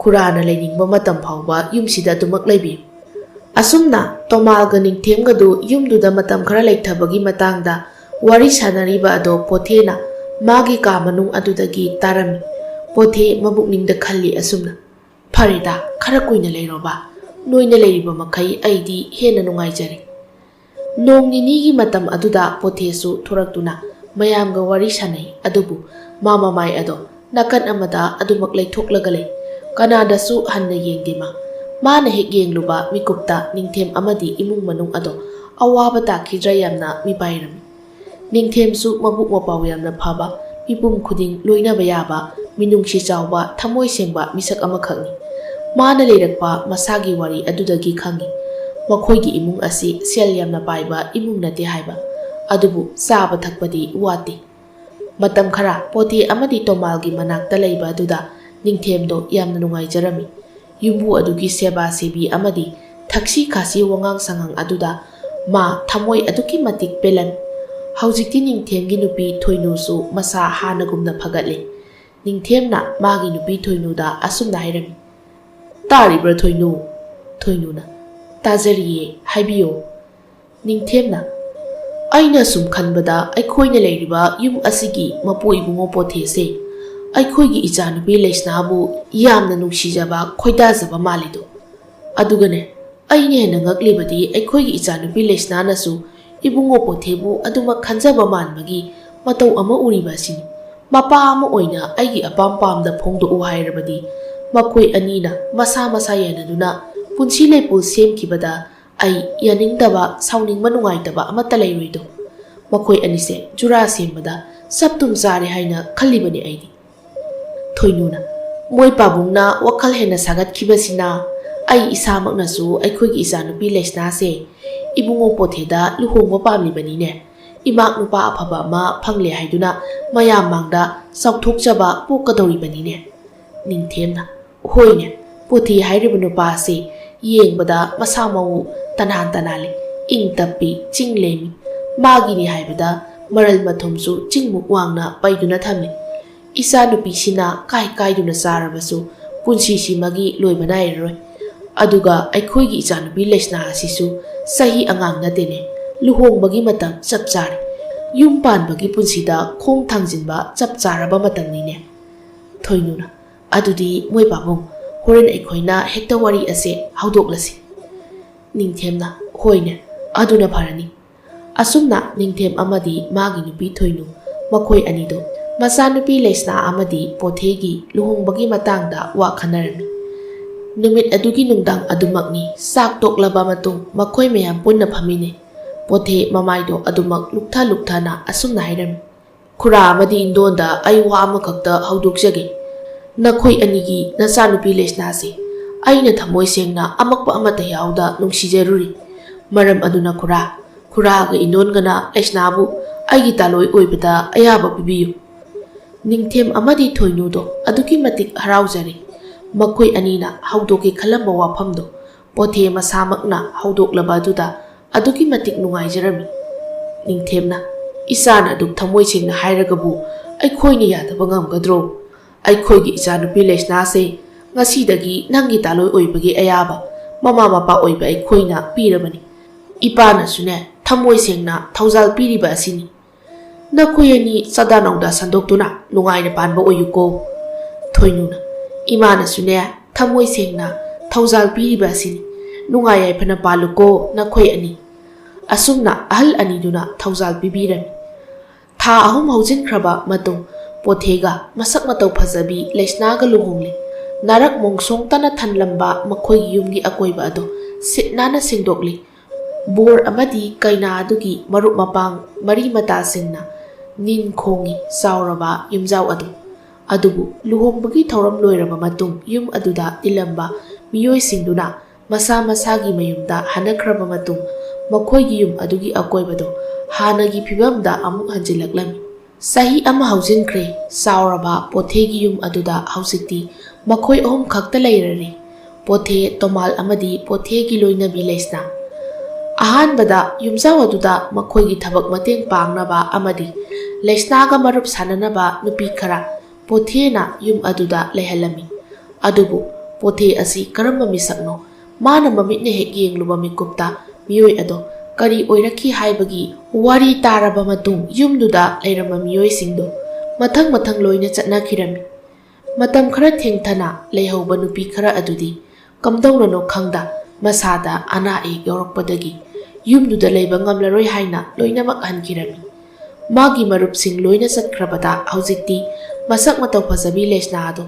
ꯈꯨꯔꯥꯅ ꯂꯩꯅꯤꯡꯕ ꯃꯇꯝ ꯐꯥꯎꯕ ꯌꯨꯝꯁꯤꯗ ꯑꯗꯨꯃꯛ ꯂꯩꯕꯤꯌꯨ꯫ ꯑꯁꯨꯝꯅ ꯇꯣꯃꯥꯜꯒ ꯅꯤꯡꯊꯦꯝꯒꯗꯨ ꯌꯨꯝꯗꯨꯗ ꯃꯇꯝ ꯈꯔ ꯂꯩꯊꯕꯒꯤ ꯃꯇꯥꯡꯗ ꯋꯥꯔꯤ ꯁꯥꯟꯅꯔꯤꯕ ꯑꯗꯣ ꯄꯣꯊꯦꯅ ꯃꯥꯒꯤ ꯀꯥ ꯃꯅꯨꯡ ꯑꯗꯨꯗꯒꯤ ꯇꯥꯔꯝꯃꯤ꯫ ꯄꯣꯊꯦ ꯃꯕꯨꯛꯅꯤꯡꯗ ꯈꯜꯂꯤ ꯑꯁꯨꯝꯅ, ꯐꯔꯦꯗ, ꯈꯔ ꯀꯨꯏꯅ ꯂꯩꯔꯣꯕ꯫ ꯅꯣꯏꯅ ꯂꯩꯔꯤꯕ ꯃꯈꯩ ꯑꯩꯗꯤ ꯍꯦꯟꯅ ꯅꯨꯡꯉꯥꯏꯖꯔꯦ꯫ ꯅꯣꯡ ꯅꯤꯅꯤꯒꯤ ꯃꯇꯝ ꯑꯗꯨꯗ ꯄꯣꯊꯦꯁꯨ ꯊꯣꯔꯛꯇꯨꯅ ꯃꯌꯥꯝꯒ ꯋꯥꯔꯤ ꯁꯥꯟꯅꯩ꯫ ꯑꯗꯨꯕꯨ ꯃꯥ ꯃꯃꯥꯏ ꯑꯗꯣ ꯅꯥꯀꯟ ꯑꯃꯗ ꯑꯗꯨꯃꯛ ꯂꯩꯊꯣꯛꯂꯒ ꯂꯩ꯫ ꯀꯅꯥꯗꯁꯨ ꯍꯟꯅ ꯌꯦꯡꯗꯦ ꯃꯥ꯫ ꯃꯥꯅ ꯍꯦꯛ ꯌꯦꯡꯂꯨꯕ ꯃꯤꯀꯨꯞꯇ ꯅꯤꯡꯊꯦꯝ ꯑꯃꯗꯤ ꯏꯃꯨꯡ ꯃꯅꯨꯡ ꯑꯗꯣ ꯑꯋꯥꯕ ꯇꯥꯈꯤꯗ꯭ꯔꯥ ꯌꯥꯝꯅ ꯃꯤꯄꯥꯏꯔꯝꯃꯤ꯫ ꯅꯤꯡꯊꯦꯝꯁꯨ ꯃꯕꯨꯛ ꯃꯄꯥꯎ ꯌꯥꯝꯅ ꯐꯕ, ꯃꯤꯄꯨꯝ ꯈꯨꯗꯤꯡ ꯂꯣꯏꯅꯕ ꯌꯥꯕ, ꯃꯤꯅꯨꯡꯁꯤ ꯆꯥꯎꯕ, ꯊꯃꯣꯏ ꯁꯦꯡꯕ ꯃꯤꯁꯛ ꯑꯃꯈꯛꯅꯤ꯫ ꯃꯥꯅ ꯂꯩꯔꯛꯄ ꯃꯁꯥꯒꯤ ꯋꯥꯔꯤ ꯑꯗꯨꯗꯒꯤ ꯈꯪꯏ꯫ ꯃꯈꯣꯏꯒꯤ ꯏꯃꯨꯡ ꯑꯁꯤ ꯁꯦꯜ ꯌꯥꯝꯅ ꯄꯥꯏꯕ ꯏꯃꯨꯡ ꯅꯠꯇꯦ ꯍꯥꯏꯕ꯫ ꯑꯗꯨꯕꯨ ꯆꯥꯕ ꯊꯛꯄꯗꯤ ꯋꯥꯠꯇꯦ꯫ ꯃꯇꯝ ꯈꯔ ꯄꯣꯊꯦ ꯑꯃꯗꯤ ꯇꯣꯃꯥꯜꯒꯤ ꯃꯅꯥꯛꯇ ꯂꯩꯕ ꯑꯗꯨꯗ ꯅꯤꯡꯊꯦꯝꯗꯣ ꯌꯥꯝꯅ ꯅꯨꯡꯉꯥꯏꯖꯔꯝꯃꯤ꯫ ꯌꯨꯝꯕꯨ ꯑꯗꯨꯒꯤ ꯁꯦꯕꯥ ꯁꯦꯕꯤ ꯑꯃꯗꯤ ꯊꯛꯁꯤ ꯈꯥꯁꯤ ꯋꯥꯉꯥꯡ ꯁꯉꯥꯡ ꯑꯗꯨꯗ ꯃꯥ ꯊꯃꯣꯏ ꯑꯗꯨꯛꯀꯤ ꯃꯇꯤꯛ ꯄꯦꯜꯂꯝꯃꯤ꯫ ꯍꯧꯖꯤꯛꯇꯤ ꯅꯤꯡꯊꯦꯝꯒꯤ ꯅꯨꯄꯤ ꯊꯣꯏꯅꯨꯁꯨ ꯃꯁꯥ ꯍꯥꯟꯅꯒꯨꯝꯅ ꯐꯒꯠꯂꯦ꯫ ꯅꯤꯡꯊꯦꯝꯅ ꯃꯥꯒꯤ ꯅꯨꯄꯤ ꯊꯣꯏꯅꯨꯗ ꯑꯁꯨꯝꯅ ꯍꯥꯏꯔꯝꯃꯤ, "ꯇꯥꯔꯤꯕ꯭ꯔꯥ ꯊꯣꯏꯅꯨ?" ꯊꯣꯏꯅꯨꯅ, "ꯇꯥꯖꯔꯤꯌꯦ, ꯍꯥꯏꯕꯤꯌꯨ꯫" ꯅꯤꯡꯊꯦꯝꯅ, "ꯑꯩꯅ ꯁꯨꯝ ꯈꯟꯕꯗ ꯑꯩꯈꯣꯏꯅ ꯂꯩꯔꯤꯕ ꯌꯨꯝ ꯑꯁꯤꯒꯤ ꯃꯄꯨ ꯏꯕꯨꯡꯉꯣ ꯄꯣꯊꯦꯁꯦ ꯑꯩꯈꯣꯏꯒꯤ ꯏꯆꯥꯅꯨꯄꯤ ꯂꯩꯁꯅꯥꯕꯨ ꯌꯥꯝꯅ ꯅꯨꯡꯁꯤꯖꯕ, ꯈꯣꯏꯗꯥꯖꯕ ꯃꯥꯜꯂꯤꯗꯣ꯫ ꯑꯗꯨꯒꯅꯦ, ꯑꯩꯅ ꯍꯦꯟꯅ ꯉꯛꯂꯤꯕꯗꯤ ꯑꯩꯈꯣꯏꯒꯤ ꯏꯆꯥꯅꯨꯄꯤ ꯂꯩꯁꯅꯥꯅꯁꯨ ꯏꯕꯨꯡꯉꯣ ꯄꯣꯊꯦꯕꯨ ꯑꯗꯨꯃꯛ ꯈꯟꯖꯕ ꯃꯥꯟꯕꯒꯤ ꯃꯇꯧ ꯑꯃ ꯎꯔꯤꯕ ꯑꯁꯤꯅꯤ꯫ ꯃꯄꯥ ꯑꯃ ꯑꯣꯏꯅ ꯑꯩꯒꯤ ꯑꯄꯥꯝ ꯄꯥꯝꯗ ꯐꯣꯡꯗꯣꯛꯎ ꯍꯥꯏꯔꯕꯗꯤ ꯃꯈꯣꯏ ꯑꯅꯤꯅ ꯃꯁꯥ ꯃꯁꯥ ꯌꯥꯅꯗꯨꯅ ꯄꯨꯟꯁꯤ ꯂꯩꯄꯨꯜ ꯁꯦꯝꯈꯤꯕꯗ ꯑꯩ ꯌꯥꯅꯤꯡꯗꯕ, ꯁꯥꯎꯅꯤꯡꯕ, ꯅꯨꯡꯉꯥꯏꯇꯕ ꯑꯃꯠꯇ ꯂꯩꯔꯣꯏꯗꯣ꯫ ꯃꯈꯣꯏ ꯑꯅꯤꯁꯦ ꯖꯨꯔꯥ ꯁꯦꯝꯕꯗ ꯆꯞ ꯇꯨꯝ ꯆꯥꯔꯦ ꯍꯥꯏꯅ ꯈꯜꯂꯤꯕꯅꯤ ꯑꯩꯗꯤ꯫ ꯊꯣꯏꯅꯨꯅ, ꯃꯣꯏ ꯄꯥꯕꯨꯡꯅ ꯋꯥꯈꯜ ꯍꯦꯟꯅ ꯁꯥꯒꯠꯈꯤꯕꯁꯤꯅ ꯑꯩ ꯏꯁꯥꯃꯛꯅꯁꯨ ꯑꯩꯈꯣꯏꯒꯤ ꯏꯆꯥꯅꯨꯄꯤ ꯂꯩꯁꯅꯥꯁꯦ ꯏꯕꯨꯡꯉꯣ ꯄꯣꯊꯦꯗ ꯂꯨꯍꯣꯡꯕ ꯄꯥꯝꯂꯤꯕꯅꯤꯅꯦ꯫ ꯏꯃꯥ ꯅꯨꯄꯥ ꯑꯐꯕ ꯑꯃ ꯐꯪꯂꯦ ꯍꯥꯏꯗꯨꯅ ꯃꯌꯥꯝ ꯃꯥꯡꯗ ꯆꯥꯎꯊꯣꯛꯆꯕ ꯄꯣꯛꯀꯗꯧꯔꯤꯕꯅꯤꯅꯦ꯫ ꯅꯤꯡꯊꯦꯝꯅ, ꯍꯣꯏꯅꯦ, ꯄꯣꯊꯤ ꯍꯥꯏꯔꯤꯕ ꯅꯨꯄꯥ ꯑꯁꯤ ꯌꯦꯡꯕꯗ ꯃꯁꯥ ꯃꯎ ꯇꯅꯥꯟ ꯇꯅꯥꯜꯂꯤ, ꯏꯪ ꯇꯞꯄꯤ, ꯆꯤꯡ ꯂꯦꯝꯃꯤ꯫ ꯃꯥꯒꯤꯅꯤ ꯍꯥꯏꯕꯗ ꯃꯔꯜ ꯃꯊꯨꯝꯁꯨ ꯆꯤꯡꯃꯨꯛ ꯋꯥꯡꯅ ꯄꯩꯗꯨꯅ ꯊꯝꯃꯤ꯫ ꯏꯆꯥ ꯅꯨꯄꯤꯁꯤꯅ ꯀꯥꯏ ꯀꯥꯏꯗꯨꯅ ꯆꯥꯔꯕꯁꯨ ꯄꯨꯟꯁꯤꯁꯤꯃꯒꯤ ꯂꯣꯏꯕ ꯅꯥꯏꯔꯔꯣꯏ꯫ ꯑꯗꯨꯒ ꯑꯩꯈꯣꯏꯒꯤ ꯏꯆꯥꯅꯨꯄꯤ ꯂꯩꯁꯅꯥ ꯑꯁꯤꯁꯨ ꯆꯍꯤ ꯑꯉꯥꯡ ꯅꯠꯇꯦꯅꯦ, ꯂꯨꯍꯣꯡꯕꯒꯤ ꯃꯇꯝ ꯆꯞ ꯆꯥꯔꯦ꯫ ꯌꯨꯝ ꯄꯥꯟꯕꯒꯤ ꯄꯨꯟꯁꯤꯗ ꯈꯣꯡ ꯊꯥꯡꯖꯤꯟꯕ ꯆꯞ ꯆꯥꯔꯕ ꯃꯇꯝꯅꯤꯅꯦ꯫ ꯊꯣꯏꯅꯨꯅ, ꯑꯗꯨꯗꯤ ꯃꯣꯏ ꯄꯥꯕꯨꯡ, ꯍꯣꯔꯦꯟ ꯑꯩꯈꯣꯏꯅ ꯍꯦꯛꯇ ꯋꯥꯔꯤ ꯑꯁꯦ ꯍꯧꯗꯣꯛꯂꯁꯤ꯫ ꯅꯤꯡꯊꯦꯝꯅ, ꯍꯣꯏꯅꯦ, ꯑꯗꯨꯅ ꯐꯔꯅꯤ꯫ ꯑꯁꯨꯝꯅ ꯅꯤꯡꯊꯦꯝ ꯑꯃꯗꯤ ꯃꯥꯒꯤ ꯅꯨꯄꯤ ꯊꯣꯏꯅꯨ, ꯃꯈꯣꯏ ꯑꯅꯤꯗꯣ ꯃꯆꯥꯅꯨꯄꯤ ꯂꯩꯁꯅꯥ ꯑꯃꯗꯤ ꯄꯣꯊꯦꯒꯤ ꯂꯨꯍꯣꯡꯕꯒꯤ ꯃꯇꯥꯡꯗ ꯋꯥ ꯈꯟꯅꯔꯝꯃꯤ꯫ ꯅꯨꯃꯤꯠ ꯑꯗꯨꯒꯤ ꯅꯨꯡꯗꯥꯡ ꯑꯗꯨꯃꯛꯅꯤ ꯆꯥꯛ ꯇꯣꯛꯂꯕ ꯃꯇꯨꯡ ꯃꯈꯣꯏ ꯃꯌꯥꯝ ꯄꯨꯟꯅ ꯐꯝꯃꯤꯟꯅꯩ꯫ ꯄꯣꯊꯦ ꯃꯃꯥꯏꯗꯣ ꯑꯗꯨꯃꯛ ꯂꯨꯛꯊ ꯂꯨꯛꯊꯅ ꯑꯁꯨꯝꯅ ꯍꯥꯏꯔꯝꯃꯤ, "ꯈꯨꯔꯥ ꯑꯃꯗꯤ ꯏꯟꯗꯣꯟꯗ ꯑꯩ ꯋꯥ ꯑꯃꯈꯛꯇ ꯍꯧꯗꯣꯛꯆꯒꯦ꯫ ꯅꯈꯣꯏ ꯑꯅꯤꯒꯤ ꯅꯆꯥꯅꯨꯄꯤ ꯂꯩꯁꯅꯥꯁꯦ ꯑꯩꯅ ꯊꯃꯣꯏ ꯁꯦꯡꯅ ꯑꯃꯛꯄ ꯑꯃꯠꯇ ꯌꯥꯎꯗ ꯅꯨꯡꯁꯤꯖꯔꯨꯔꯤ꯫ ꯃꯔꯝ ꯑꯗꯨꯅ ꯈꯨꯔꯥ, ꯈꯨꯔꯥꯒ ꯏꯟꯗꯣꯟꯒꯅ ꯂꯩꯁꯅꯥꯕꯨ ꯑꯩꯒꯤ ꯇꯥꯂꯣꯏ ꯑꯣꯏꯕꯗ ꯑꯌꯥꯕ ꯄꯤꯕꯤꯌꯨ"꯫ ꯅꯤꯡꯊꯦꯝ ꯑꯃꯗꯤ ꯊꯣꯏꯅꯨꯗꯣ ꯑꯗꯨꯛꯀꯤ ꯃꯇꯤꯛ ꯍꯔꯥꯎꯖꯔꯦ꯫ ꯃꯈꯣꯏ ꯑꯅꯤꯅ ꯍꯧꯗꯣꯛꯀꯦ ꯈꯜꯂꯝꯕ ꯋꯥꯐꯝꯗꯣ ꯄꯣꯊꯦ ꯃꯁꯥꯃꯛꯅ ꯍꯧꯗꯣꯛꯂꯕ ꯑꯗꯨꯗ ꯑꯗꯨꯛꯀꯤ ꯃꯇꯤꯛ ꯅꯨꯡꯉꯥꯏꯖꯔꯝꯃꯤ꯫ ꯅꯤꯡꯊꯦꯝꯅ, "ꯏꯆꯥꯅ ꯑꯗꯨꯛ ꯊꯃꯣꯏ ꯁꯦꯡꯅ ꯍꯥꯏꯔꯒꯕꯨ ꯑꯩꯈꯣꯏꯅ ꯌꯥꯗꯕ ꯉꯝꯒꯗ꯭ꯔꯣ? ꯑꯩꯈꯣꯏꯒꯤ ꯏꯆꯥꯅꯨꯄꯤ ꯂꯩꯁꯅꯥꯁꯦ ꯉꯁꯤꯗꯒꯤ ꯅꯪꯒꯤ ꯇꯥꯂꯣꯏ ꯑꯣꯏꯕꯒꯤ ꯑꯌꯥꯕ ꯃꯃꯥ ꯃꯄꯥ ꯑꯣꯏꯕ ꯑꯩꯈꯣꯏꯅ ꯄꯤꯔꯕꯅꯤ꯫ ꯏꯄꯥꯅꯁꯨꯅꯦ ꯊꯃꯣꯏ ꯁꯦꯡꯅ ꯊꯧꯖꯥꯜ ꯄꯤꯔꯤꯕ ꯑꯁꯤꯅꯤ꯫ ꯅꯈꯣꯏ ꯑꯅꯤ ꯆꯥꯗꯥ ꯅꯧꯗꯥ ꯁꯟꯗꯣꯛꯇꯨꯅ ꯅꯨꯡꯉꯥꯏꯅ ꯄꯥꯟꯕ ꯑꯣꯏꯌꯨꯀꯣ"꯫ ꯊꯣꯏꯅꯨꯅ, "ꯏꯃꯥꯅꯁꯨꯅꯦ ꯊꯃꯣꯏ ꯁꯦꯡꯅ ꯊꯧꯖꯥꯜ ꯄꯤꯔꯤꯕ ꯑꯁꯤꯅꯤ꯫ ꯅꯨꯡꯉꯥꯏ ꯌꯥꯏꯐꯅ ꯄꯥꯜꯂꯨꯀꯣ ꯅꯈꯣꯏ ꯑꯅꯤ꯫ ꯑꯁꯨꯝꯅ ꯑꯍꯜ ꯑꯅꯤꯗꯨꯅ ꯊꯧꯖꯥꯜ ꯄꯤꯕꯤꯔꯝꯃꯤ꯫ ꯊꯥ ꯑꯍꯨꯝ ꯍꯧꯖꯤꯟꯈ꯭ꯔꯕ ꯃꯇꯨꯡ, ꯄꯣꯊꯦꯒ ꯃꯁꯛ ꯃꯇꯧ ꯐꯖꯕꯤ ꯂꯩꯁꯅꯥꯒ ꯂꯨꯍꯣꯡꯂꯤ꯫ ꯅꯥꯔꯛ ꯃꯣꯡꯁꯣꯡꯇꯅ ꯊꯜꯂꯝꯕ ꯃꯈꯣꯏꯒꯤ ꯌꯨꯝꯒꯤ ꯑꯀꯣꯏꯕ ꯑꯗꯨ ꯁꯤꯠ ꯅꯥꯟꯅ ꯁꯦꯡꯗꯣꯛꯂꯤ꯫ ꯕꯣꯔ ꯑꯃꯗꯤ ꯀꯩꯅꯥ ꯑꯗꯨꯒꯤ ꯃꯔꯨꯞ ꯃꯄꯥꯡ ꯃꯔꯤ ꯃꯇꯥꯁꯤꯡꯅ ꯅꯤꯟ ꯈꯣꯡꯏ ꯆꯥꯎꯔꯕ ꯌꯨꯝꯖꯥꯎ ꯑꯗꯨ꯫ ꯑꯗꯨꯕꯨ ꯂꯨꯍꯣꯡꯕꯒꯤ ꯊꯧꯔꯝ ꯂꯣꯏꯔꯕ ꯃꯇꯨꯡ ꯌꯨꯝ ꯑꯗꯨꯗ ꯇꯤꯜꯂꯝꯕ ꯃꯤꯑꯣꯏꯁꯤꯡꯗꯨꯅ ꯃꯁꯥ ꯃꯁꯥꯒꯤ ꯃꯌꯨꯝꯗ ꯍꯟꯅꯈ꯭ꯔꯕ ꯃꯇꯨꯡ ꯃꯈꯣꯏꯒꯤ ꯌꯨꯝ ꯑꯗꯨꯒꯤ ꯑꯀꯣꯏꯕꯗꯨ ꯍꯥꯟꯅꯒꯤ ꯐꯤꯕꯝꯗ ꯑꯃꯨꯛ ꯍꯟꯖꯤꯜꯂꯛꯂꯝꯃꯤ꯫ ꯆꯍꯤ ꯑꯃ ꯍꯧꯖꯤꯟꯈ꯭ꯔꯦ, ꯆꯥꯎꯔꯕ ꯄꯣꯊꯦꯒꯤ ꯌꯨꯝ ꯑꯗꯨꯗ ꯍꯧꯖꯤꯛꯇꯤ ꯃꯈꯣꯏ ꯑꯍꯨꯝ ꯈꯛꯇ ꯂꯩꯔꯔꯦ, ꯄꯣꯊꯦ, ꯇꯣꯃꯥꯜ ꯑꯃꯗꯤ ꯄꯣꯊꯦꯒꯤ ꯂꯣꯏꯅꯕꯤ ꯂꯩꯁꯅꯥ꯫ ꯑꯍꯥꯟꯕꯗ ꯌꯨꯝꯖꯥꯎ ꯑꯗꯨꯗ ꯃꯈꯣꯏꯒꯤ ꯊꯕꯛ ꯃꯇꯦꯡ ꯄꯥꯡꯅꯕ ꯑꯃꯗꯤ ꯂꯩꯁꯅꯥꯒ ꯃꯔꯨꯞ ꯁꯥꯟꯅꯅꯕ ꯅꯨꯄꯤ ꯈꯔ ꯄꯣꯊꯦꯅ ꯌꯨꯝ ꯑꯗꯨꯗ ꯂꯩꯍꯜꯂꯝꯃꯤ꯫ ꯑꯗꯨꯕꯨ ꯄꯣꯊꯦ ꯑꯁꯤ ꯀꯔꯝꯕ ꯃꯤꯁꯛꯅꯣ? ꯃꯥꯅ ꯃꯃꯤꯠꯅ ꯍꯦꯛ ꯌꯦꯡꯂꯨꯕ ꯃꯤꯀꯨꯞꯇ ꯃꯤꯑꯣꯏ ꯑꯗꯣ ꯀꯔꯤ ꯑꯣꯏꯔꯛꯈꯤ ꯍꯥꯏꯕꯒꯤ ꯋꯥꯔꯤ ꯇꯥꯔꯕ ꯃꯇꯨꯡ ꯌꯨꯝꯗꯨꯗ ꯂꯩꯔꯝꯕ ꯃꯤꯑꯣꯏꯁꯤꯡꯗꯨ ꯃꯊꯪ ꯃꯊꯪ ꯂꯣꯏꯅ ꯆꯠꯅꯈꯤꯔꯝꯃꯤ꯫ ꯃꯇꯝ ꯈꯔ ꯊꯦꯡꯊꯅ ꯂꯩꯍꯧꯕ ꯅꯨꯄꯤ ꯈꯔ ꯑꯗꯨꯗꯤ ꯀꯝꯗꯧꯅꯅꯣ ꯈꯪꯗ ꯃꯁꯥꯗ ꯑꯅꯥ ꯑꯌꯦꯛ ꯌꯥꯎꯔꯛꯄꯗꯒꯤ ꯌꯨꯝꯗꯨꯗ ꯂꯩꯕ ꯉꯝꯂꯔꯣꯏ ꯍꯥꯏꯅ ꯂꯣꯏꯅꯃꯛ ꯍꯟꯈꯤꯔꯝꯃꯤ꯫ ꯃꯥꯒꯤ ꯃꯔꯨꯞꯁꯤꯡ ꯂꯣꯏꯅ ꯆꯠꯈ꯭ꯔꯕꯗ ꯍꯧꯖꯤꯛꯇꯤ ꯃꯁꯛ ꯃꯇꯧ ꯐꯖꯕꯤ ꯂꯩꯁꯅꯥ ꯑꯗꯨ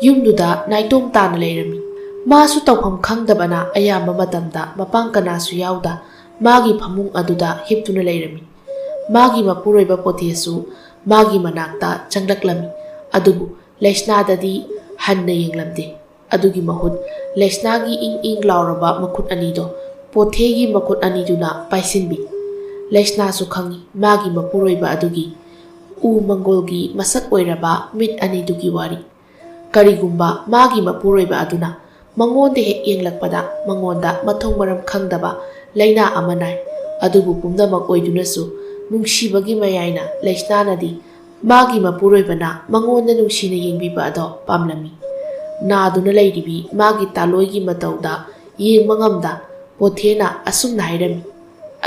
ꯌꯨꯝꯗꯨꯗ ꯅꯥꯏꯇꯣꯝ ꯇꯥꯅ ꯂꯩꯔꯝꯃꯤ꯫ ꯃꯥꯁꯨ ꯇꯧꯐꯝ ꯈꯪꯗꯕꯅ ꯑꯌꯥꯝꯕ ꯃꯇꯝꯗ ꯃꯄꯥꯡ ꯀꯅꯥꯁꯨ ꯌꯥꯎꯗ ꯃꯥꯒꯤ ꯐꯃꯨꯡ ꯑꯗꯨꯗ ꯍꯤꯞꯇꯨꯅ ꯂꯩꯔꯝꯃꯤ꯫ ꯃꯥꯒꯤ ꯃꯄꯨꯔꯣꯏꯕ ꯄꯣꯊꯦꯁꯨ ꯃꯥꯒꯤ ꯃꯅꯥꯛꯇ ꯆꯪꯂꯛꯂꯝꯃꯤ꯫ ꯑꯗꯨꯕꯨ ꯂꯩꯁꯅꯥꯗꯗꯤ ꯍꯟꯅ ꯌꯦꯡꯂꯝꯗꯦ꯫ ꯑꯗꯨꯒꯤ ꯃꯍꯨꯠ ꯂꯩꯁꯅꯥꯒꯤ ꯏꯪ ꯏꯪ ꯂꯥꯎꯔꯕ ꯃꯈꯨꯠ ꯑꯅꯤꯗꯣ ꯄꯣꯊꯦꯒꯤ ꯃꯈꯨꯠ ꯑꯅꯤꯗꯨꯅ ꯄꯥꯏꯁꯤꯟꯕꯤ꯫ ꯂꯩꯁꯅꯥꯁꯨ ꯈꯪꯏ ꯃꯥꯒꯤ ꯃꯄꯨꯔꯣꯏꯕ ꯑꯗꯨꯒꯤ ꯎ ꯃꯪꯒꯣꯜꯒꯤ ꯃꯁꯛ ꯑꯣꯏꯔꯕ ꯃꯤꯠ ꯑꯅꯤꯗꯨꯒꯤ ꯋꯥꯔꯤ꯫ ꯀꯔꯤꯒꯨꯝꯕ ꯃꯥꯒꯤ ꯃꯄꯨꯔꯣꯏꯕ ꯑꯗꯨꯅ ꯃꯉꯣꯟꯗ ꯍꯦꯛ ꯌꯦꯡꯂꯛꯄꯗ ꯃꯉꯣꯟꯗ ꯃꯊꯣꯡ ꯃꯔꯝ ꯈꯪꯗꯕ ꯂꯥꯏꯅꯥ ꯑꯃ ꯅꯥꯏ꯫ ꯑꯗꯨꯕꯨ ꯄꯨꯝꯅꯃꯛ ꯑꯣꯏꯗꯨꯅꯁꯨ ꯅꯨꯡꯁꯤꯕꯒꯤ ꯃꯌꯥꯏꯅ ꯂꯩꯁꯅꯥꯅꯗꯤ ꯃꯥꯒꯤ ꯃꯄꯨꯔꯣꯏꯕꯅ ꯃꯉꯣꯟꯗ ꯅꯨꯡꯁꯤꯅ ꯌꯦꯡꯕꯤꯕ ꯑꯗꯣ ꯄꯥꯝꯂꯝꯃꯤ꯫ ꯅꯥꯗꯨꯅ ꯂꯩꯔꯤꯕꯤ ꯃꯥꯒꯤ ꯇꯥꯂꯣꯏꯒꯤ ꯃꯇꯧꯗ ꯌꯦꯡꯕ ꯉꯝꯗ ꯄꯣꯊꯦꯅ ꯑꯁꯨꯝꯅ ꯍꯥꯏꯔꯝꯃꯤ,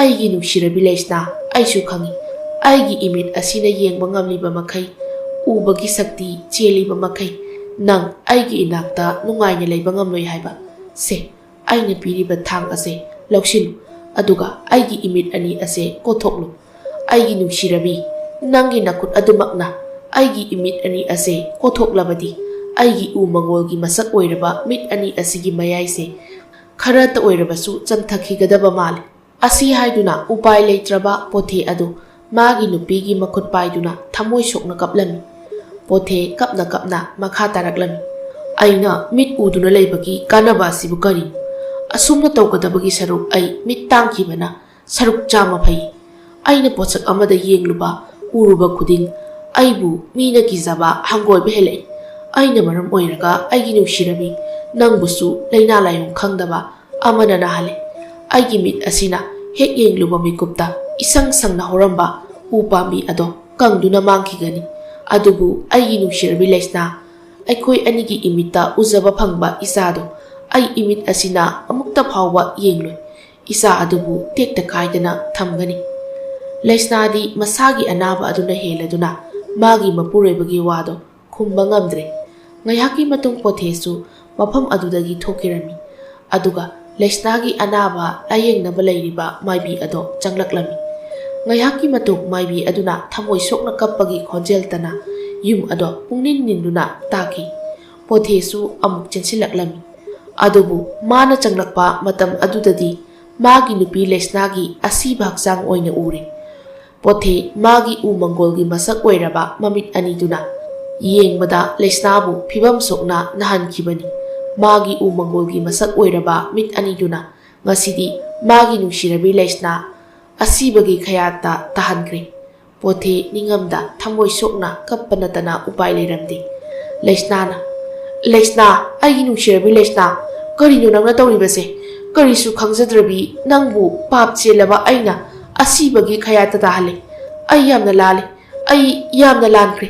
"ꯑꯩꯒꯤ ꯅꯨꯡꯁꯤꯔꯕꯤ ꯂꯩꯁꯅꯥ, ꯑꯩꯁꯨ ꯈꯪꯏ, ꯑꯩꯒꯤ ꯏꯃꯤꯠ ꯑꯁꯤꯅ ꯌꯦꯡꯕ ꯉꯝꯂꯤꯕ ꯃꯈꯩ, ꯎꯕꯒꯤ ꯁꯛꯇꯤ ꯆꯦꯜꯂꯤꯕ ꯃꯈꯩ, ꯅꯪ ꯑꯩꯒꯤ ꯏꯅꯥꯛꯇ ꯅꯨꯡꯉꯥꯏꯅ ꯂꯩꯕ ꯉꯝꯂꯣꯏ ꯍꯥꯏꯕ꯫ ꯁꯦ, ꯑꯩꯅ ꯄꯤꯔꯤꯕ ꯊꯥꯡ ꯑꯁꯦ ꯂꯧꯁꯤꯜꯂꯨ, ꯑꯗꯨꯒ ꯑꯩꯒꯤ ꯏꯃꯤꯠ ꯑꯅꯤ ꯑꯁꯦ ꯀꯣꯠꯊꯣꯛꯂꯨ꯫ ꯑꯩꯒꯤ ꯅꯨꯡꯁꯤꯔꯕꯤ, ꯅꯪꯒꯤ ꯅꯈꯨꯠ ꯑꯗꯨꯃꯛꯅ ꯑꯩꯒꯤ ꯏꯃꯤꯠ ꯑꯅꯤ ꯑꯁꯦ ꯀꯣꯠꯊꯣꯛꯂꯕꯗꯤ, ꯑꯩꯒꯤ ꯎ ꯃꯪꯒꯣꯜꯒꯤ ꯃꯁꯛ ꯑꯣꯏꯔꯕ ꯃꯤꯠ ꯑꯅꯤ ꯑꯁꯤꯒꯤ ꯃꯌꯥꯏꯁꯦ ꯈꯔꯇ ꯑꯣꯏꯔꯕꯁꯨ ꯆꯪꯊꯈꯤꯒꯗꯕ ꯃꯥꯜꯂꯤ꯫ ꯑꯁꯤ ꯍꯥꯏꯗꯨꯅ ꯎꯄꯥꯏ ꯂꯩꯇ꯭ꯔꯕ ꯄꯣꯊꯦ ꯑꯗꯨ ꯃꯥꯒꯤ ꯅꯨꯄꯤꯒꯤ ꯃꯈꯨꯠ ꯄꯥꯏꯗꯨꯅ ꯊꯃꯣꯏ ꯁꯣꯛꯅ ꯀꯞꯂꯝꯃꯤ꯫ ꯄꯣꯊꯦ ꯀꯞꯅ ꯀꯞꯅ ꯃꯈꯥ ꯇꯥꯔꯛꯂꯝꯃꯤ, "ꯑꯩꯅ ꯃꯤꯠ ꯎꯗꯨꯅ ꯂꯩꯕꯒꯤ ꯀꯥꯟꯅꯕ ꯑꯁꯤꯕꯨ ꯀꯔꯤꯅꯣ? ꯑꯁꯨꯝꯅ ꯇꯧꯒꯗꯕꯒꯤ ꯁꯔꯨꯛ ꯑꯩ ꯃꯤꯠ ꯇꯥꯡꯈꯤꯕꯅ ꯁꯔꯨꯛ ꯆꯥꯝꯃ ꯐꯩ꯫ ꯑꯩꯅ ꯄꯣꯠꯁꯛ ꯑꯃꯗ ꯌꯦꯡꯂꯨꯕ, ꯎꯔꯨꯕ ꯈꯨꯗꯤꯡ ꯑꯩꯕꯨ ꯃꯤꯅ ꯀꯤꯖꯕ ꯍꯪꯒꯣꯏꯕ ꯍꯦꯜꯂꯛꯏ꯫ ꯑꯩꯅ ꯃꯔꯝ ꯑꯣꯏꯔꯒ ꯑꯩꯒꯤ ꯅꯨꯡꯁꯤꯔꯕꯤ ꯅꯪꯕꯨꯁꯨ ꯂꯥꯏꯅꯥ ꯂꯥꯏꯌꯣꯡ ꯈꯪꯗꯕ ꯑꯃꯅ ꯅꯥꯍꯜꯂꯤ꯫ ꯑꯩꯒꯤ ꯃꯤꯠ ꯑꯁꯤꯅ ꯍꯦꯛ ꯌꯦꯡꯂꯨꯕ ꯃꯤꯀꯨꯞꯇ ꯏꯁꯪ ꯁꯪꯅ ꯍꯧꯔꯝꯕ ꯎ ꯄꯥꯝꯕꯤ ꯑꯗꯣ ꯀꯪꯗꯨꯅ ꯃꯥꯡꯈꯤꯒꯅꯤ꯫ ꯑꯗꯨꯕꯨ ꯑꯩꯒꯤ ꯅꯨꯡꯁꯤꯔꯕꯤ ꯂꯩꯁꯅꯥ, ꯑꯩꯈꯣꯏ ꯑꯅꯤꯒꯤ ꯏꯃꯤꯠꯇ ꯎꯖꯕ ꯐꯪꯕ ꯏꯆꯥꯗꯣ ꯑꯩ ꯏꯃꯤꯠ ꯑꯁꯤꯅ ꯑꯃꯨꯛꯇ ꯐꯥꯎꯕ ꯌꯦꯡꯂꯣꯏ꯫ ꯏꯆꯥ ꯑꯗꯨꯕꯨ ꯇꯦꯛꯇ ꯀꯥꯏꯗꯅ ꯊꯝꯒꯅꯤ꯫" ꯂꯩꯁꯅꯥꯗꯤ ꯃꯁꯥꯒꯤ ꯑꯅꯥꯕ ꯑꯗꯨꯅ ꯍꯦꯜꯂꯗꯨꯅ ꯃꯥꯒꯤ ꯃꯄꯨꯔꯣꯏꯕꯒꯤ ꯋꯥꯗꯣ ꯈꯨꯝꯕ ꯉꯝꯗ꯭ꯔꯦ꯫ ꯉꯥꯏꯍꯥꯛꯀꯤ ꯃꯇꯨꯡ ꯄꯣꯊꯦꯁꯨ ꯃꯐꯝ ꯑꯗꯨꯗꯒꯤ ꯊꯣꯛꯈꯤꯔꯝꯃꯤ꯫ ꯑꯗꯨꯒ ꯂꯩꯁꯅꯥꯒꯤ ꯑꯅꯥꯕ ꯂꯥꯌꯦꯡꯅꯕ ꯂꯩꯔꯤꯕ ꯃꯥꯏꯕꯤ ꯑꯗꯣ ꯆꯪꯂꯛꯂꯝꯃꯤ꯫ ꯉꯥꯏꯍꯥꯛꯀꯤ ꯃꯇꯨꯡ ꯃꯥꯏꯕꯤ ꯑꯗꯨꯅ ꯊꯃꯣꯏ ꯁꯣꯛꯅ ꯀꯞꯄꯒꯤ ꯈꯣꯟꯖꯦꯜ ꯇꯅ ꯌꯨꯝ ꯑꯗꯣ ꯄꯨꯡꯅꯤꯟ ꯅꯤꯟꯗꯨꯅ ꯇꯥꯈꯤ꯫ ꯄꯣꯊꯦꯁꯨ ꯑꯃꯨꯛ ꯆꯦꯟꯁꯤꯜꯂꯛꯂꯝꯃꯤ꯫ ꯑꯗꯨꯕꯨ ꯃꯥꯅ ꯆꯪꯂꯛꯄ ꯃꯇꯝ ꯑꯗꯨꯗꯗꯤ ꯃꯥꯒꯤ ꯅꯨꯄꯤ ꯂꯩꯁꯅꯥꯒꯤ ꯑꯁꯤꯕ ꯍꯛꯆꯥꯡ ꯑꯣꯏꯅ ꯎꯔꯦ꯫ ꯄꯣꯊꯦ ꯃꯥꯒꯤ ꯎ ꯃꯪꯒꯣꯜꯒꯤ ꯃꯁꯛ ꯑꯣꯏꯔꯕ ꯃꯃꯤꯠ ꯑꯅꯤꯗꯨꯅ ꯌꯦꯡꯕꯗ ꯂꯩꯁꯅꯥꯕꯨ ꯐꯤꯕꯝ ꯁꯣꯛꯅ ꯅꯥꯍꯟꯈꯤꯕꯅꯤ꯫ ꯃꯥꯒꯤ ꯎ ꯃꯪꯒꯣꯜꯒꯤ ꯃꯁꯛ ꯑꯣꯏꯔꯕ ꯃꯤꯠ ꯑꯅꯤꯗꯨꯅ ꯉꯁꯤꯗꯤ ꯃꯥꯒꯤ ꯅꯨꯡꯁꯤꯔꯕꯤ ꯂꯩꯁꯅꯥ ꯑꯁꯤꯕꯒꯤ ꯈꯌꯥꯠꯇ ꯇꯥꯍꯟꯈ꯭ꯔꯦ꯫ ꯄꯣꯊꯦ ꯅꯤꯡꯉꯝꯗ ꯊꯃꯣꯏ ꯁꯣꯛꯅ ꯀꯞꯄ ꯅꯠꯇꯅ ꯎꯄꯥꯏ ꯂꯩꯔꯝꯗꯦ꯫ ꯂꯩꯁꯅꯥꯅ, "ꯂꯩꯁꯅꯥ, ꯑꯩꯒꯤ ꯅꯨꯡꯁꯤꯔꯕꯤ ꯂꯩꯁꯅꯥ, ꯀꯔꯤꯅꯣ ꯅꯪꯅ ꯇꯧꯔꯤꯕꯁꯦ? ꯀꯔꯤꯁꯨ ꯈꯪꯖꯗ꯭ꯔꯕꯤ ꯅꯪꯕꯨ ꯄꯥꯞ ꯆꯦꯜꯂꯕ ꯑꯩꯅ ꯑꯁꯤꯕꯒꯤ ꯈꯌꯥꯠꯇ ꯇꯥꯍꯜꯂꯦ꯫ ꯑꯩ ꯌꯥꯝꯅ ꯂꯥꯜꯂꯦ꯫ ꯑꯩ ꯌꯥꯝꯅ ꯂꯥꯟꯈ꯭ꯔꯦ꯫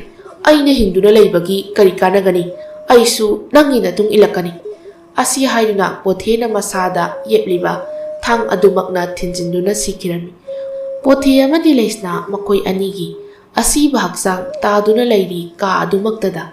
ꯑꯩꯅ ꯍꯤꯡꯗꯨꯅ ꯂꯩꯕꯒꯤ ꯀꯔꯤ ꯀꯥꯟꯅꯒꯅꯤ? ꯑꯩꯁꯨ ꯅꯪꯒꯤ ꯃꯇꯨꯡ ꯏꯜꯂꯛꯀꯅꯤ꯫" ꯑꯁꯤ ꯍꯥꯏꯗꯨꯅ ꯄꯣꯊꯦꯅ ꯃꯁꯥꯗ ꯌꯦꯞꯂꯤꯕ ꯊꯥꯡ ꯑꯗꯨꯃꯛꯅ ꯊꯤꯟꯖꯤꯟꯗꯨꯅ ꯁꯤꯈꯤꯔꯝꯃꯤ꯫ ꯄꯣꯊꯦ ꯑꯃꯗꯤ ꯂꯩꯁꯅꯥ ꯃꯈꯣꯏ ꯑꯅꯤꯒꯤ ꯑꯁꯤꯕ ꯍꯛꯆꯥꯡ ꯇꯥꯗꯨꯅ ꯂꯩꯔꯤ ꯀꯥ ꯑꯗꯨꯃꯛꯇꯗ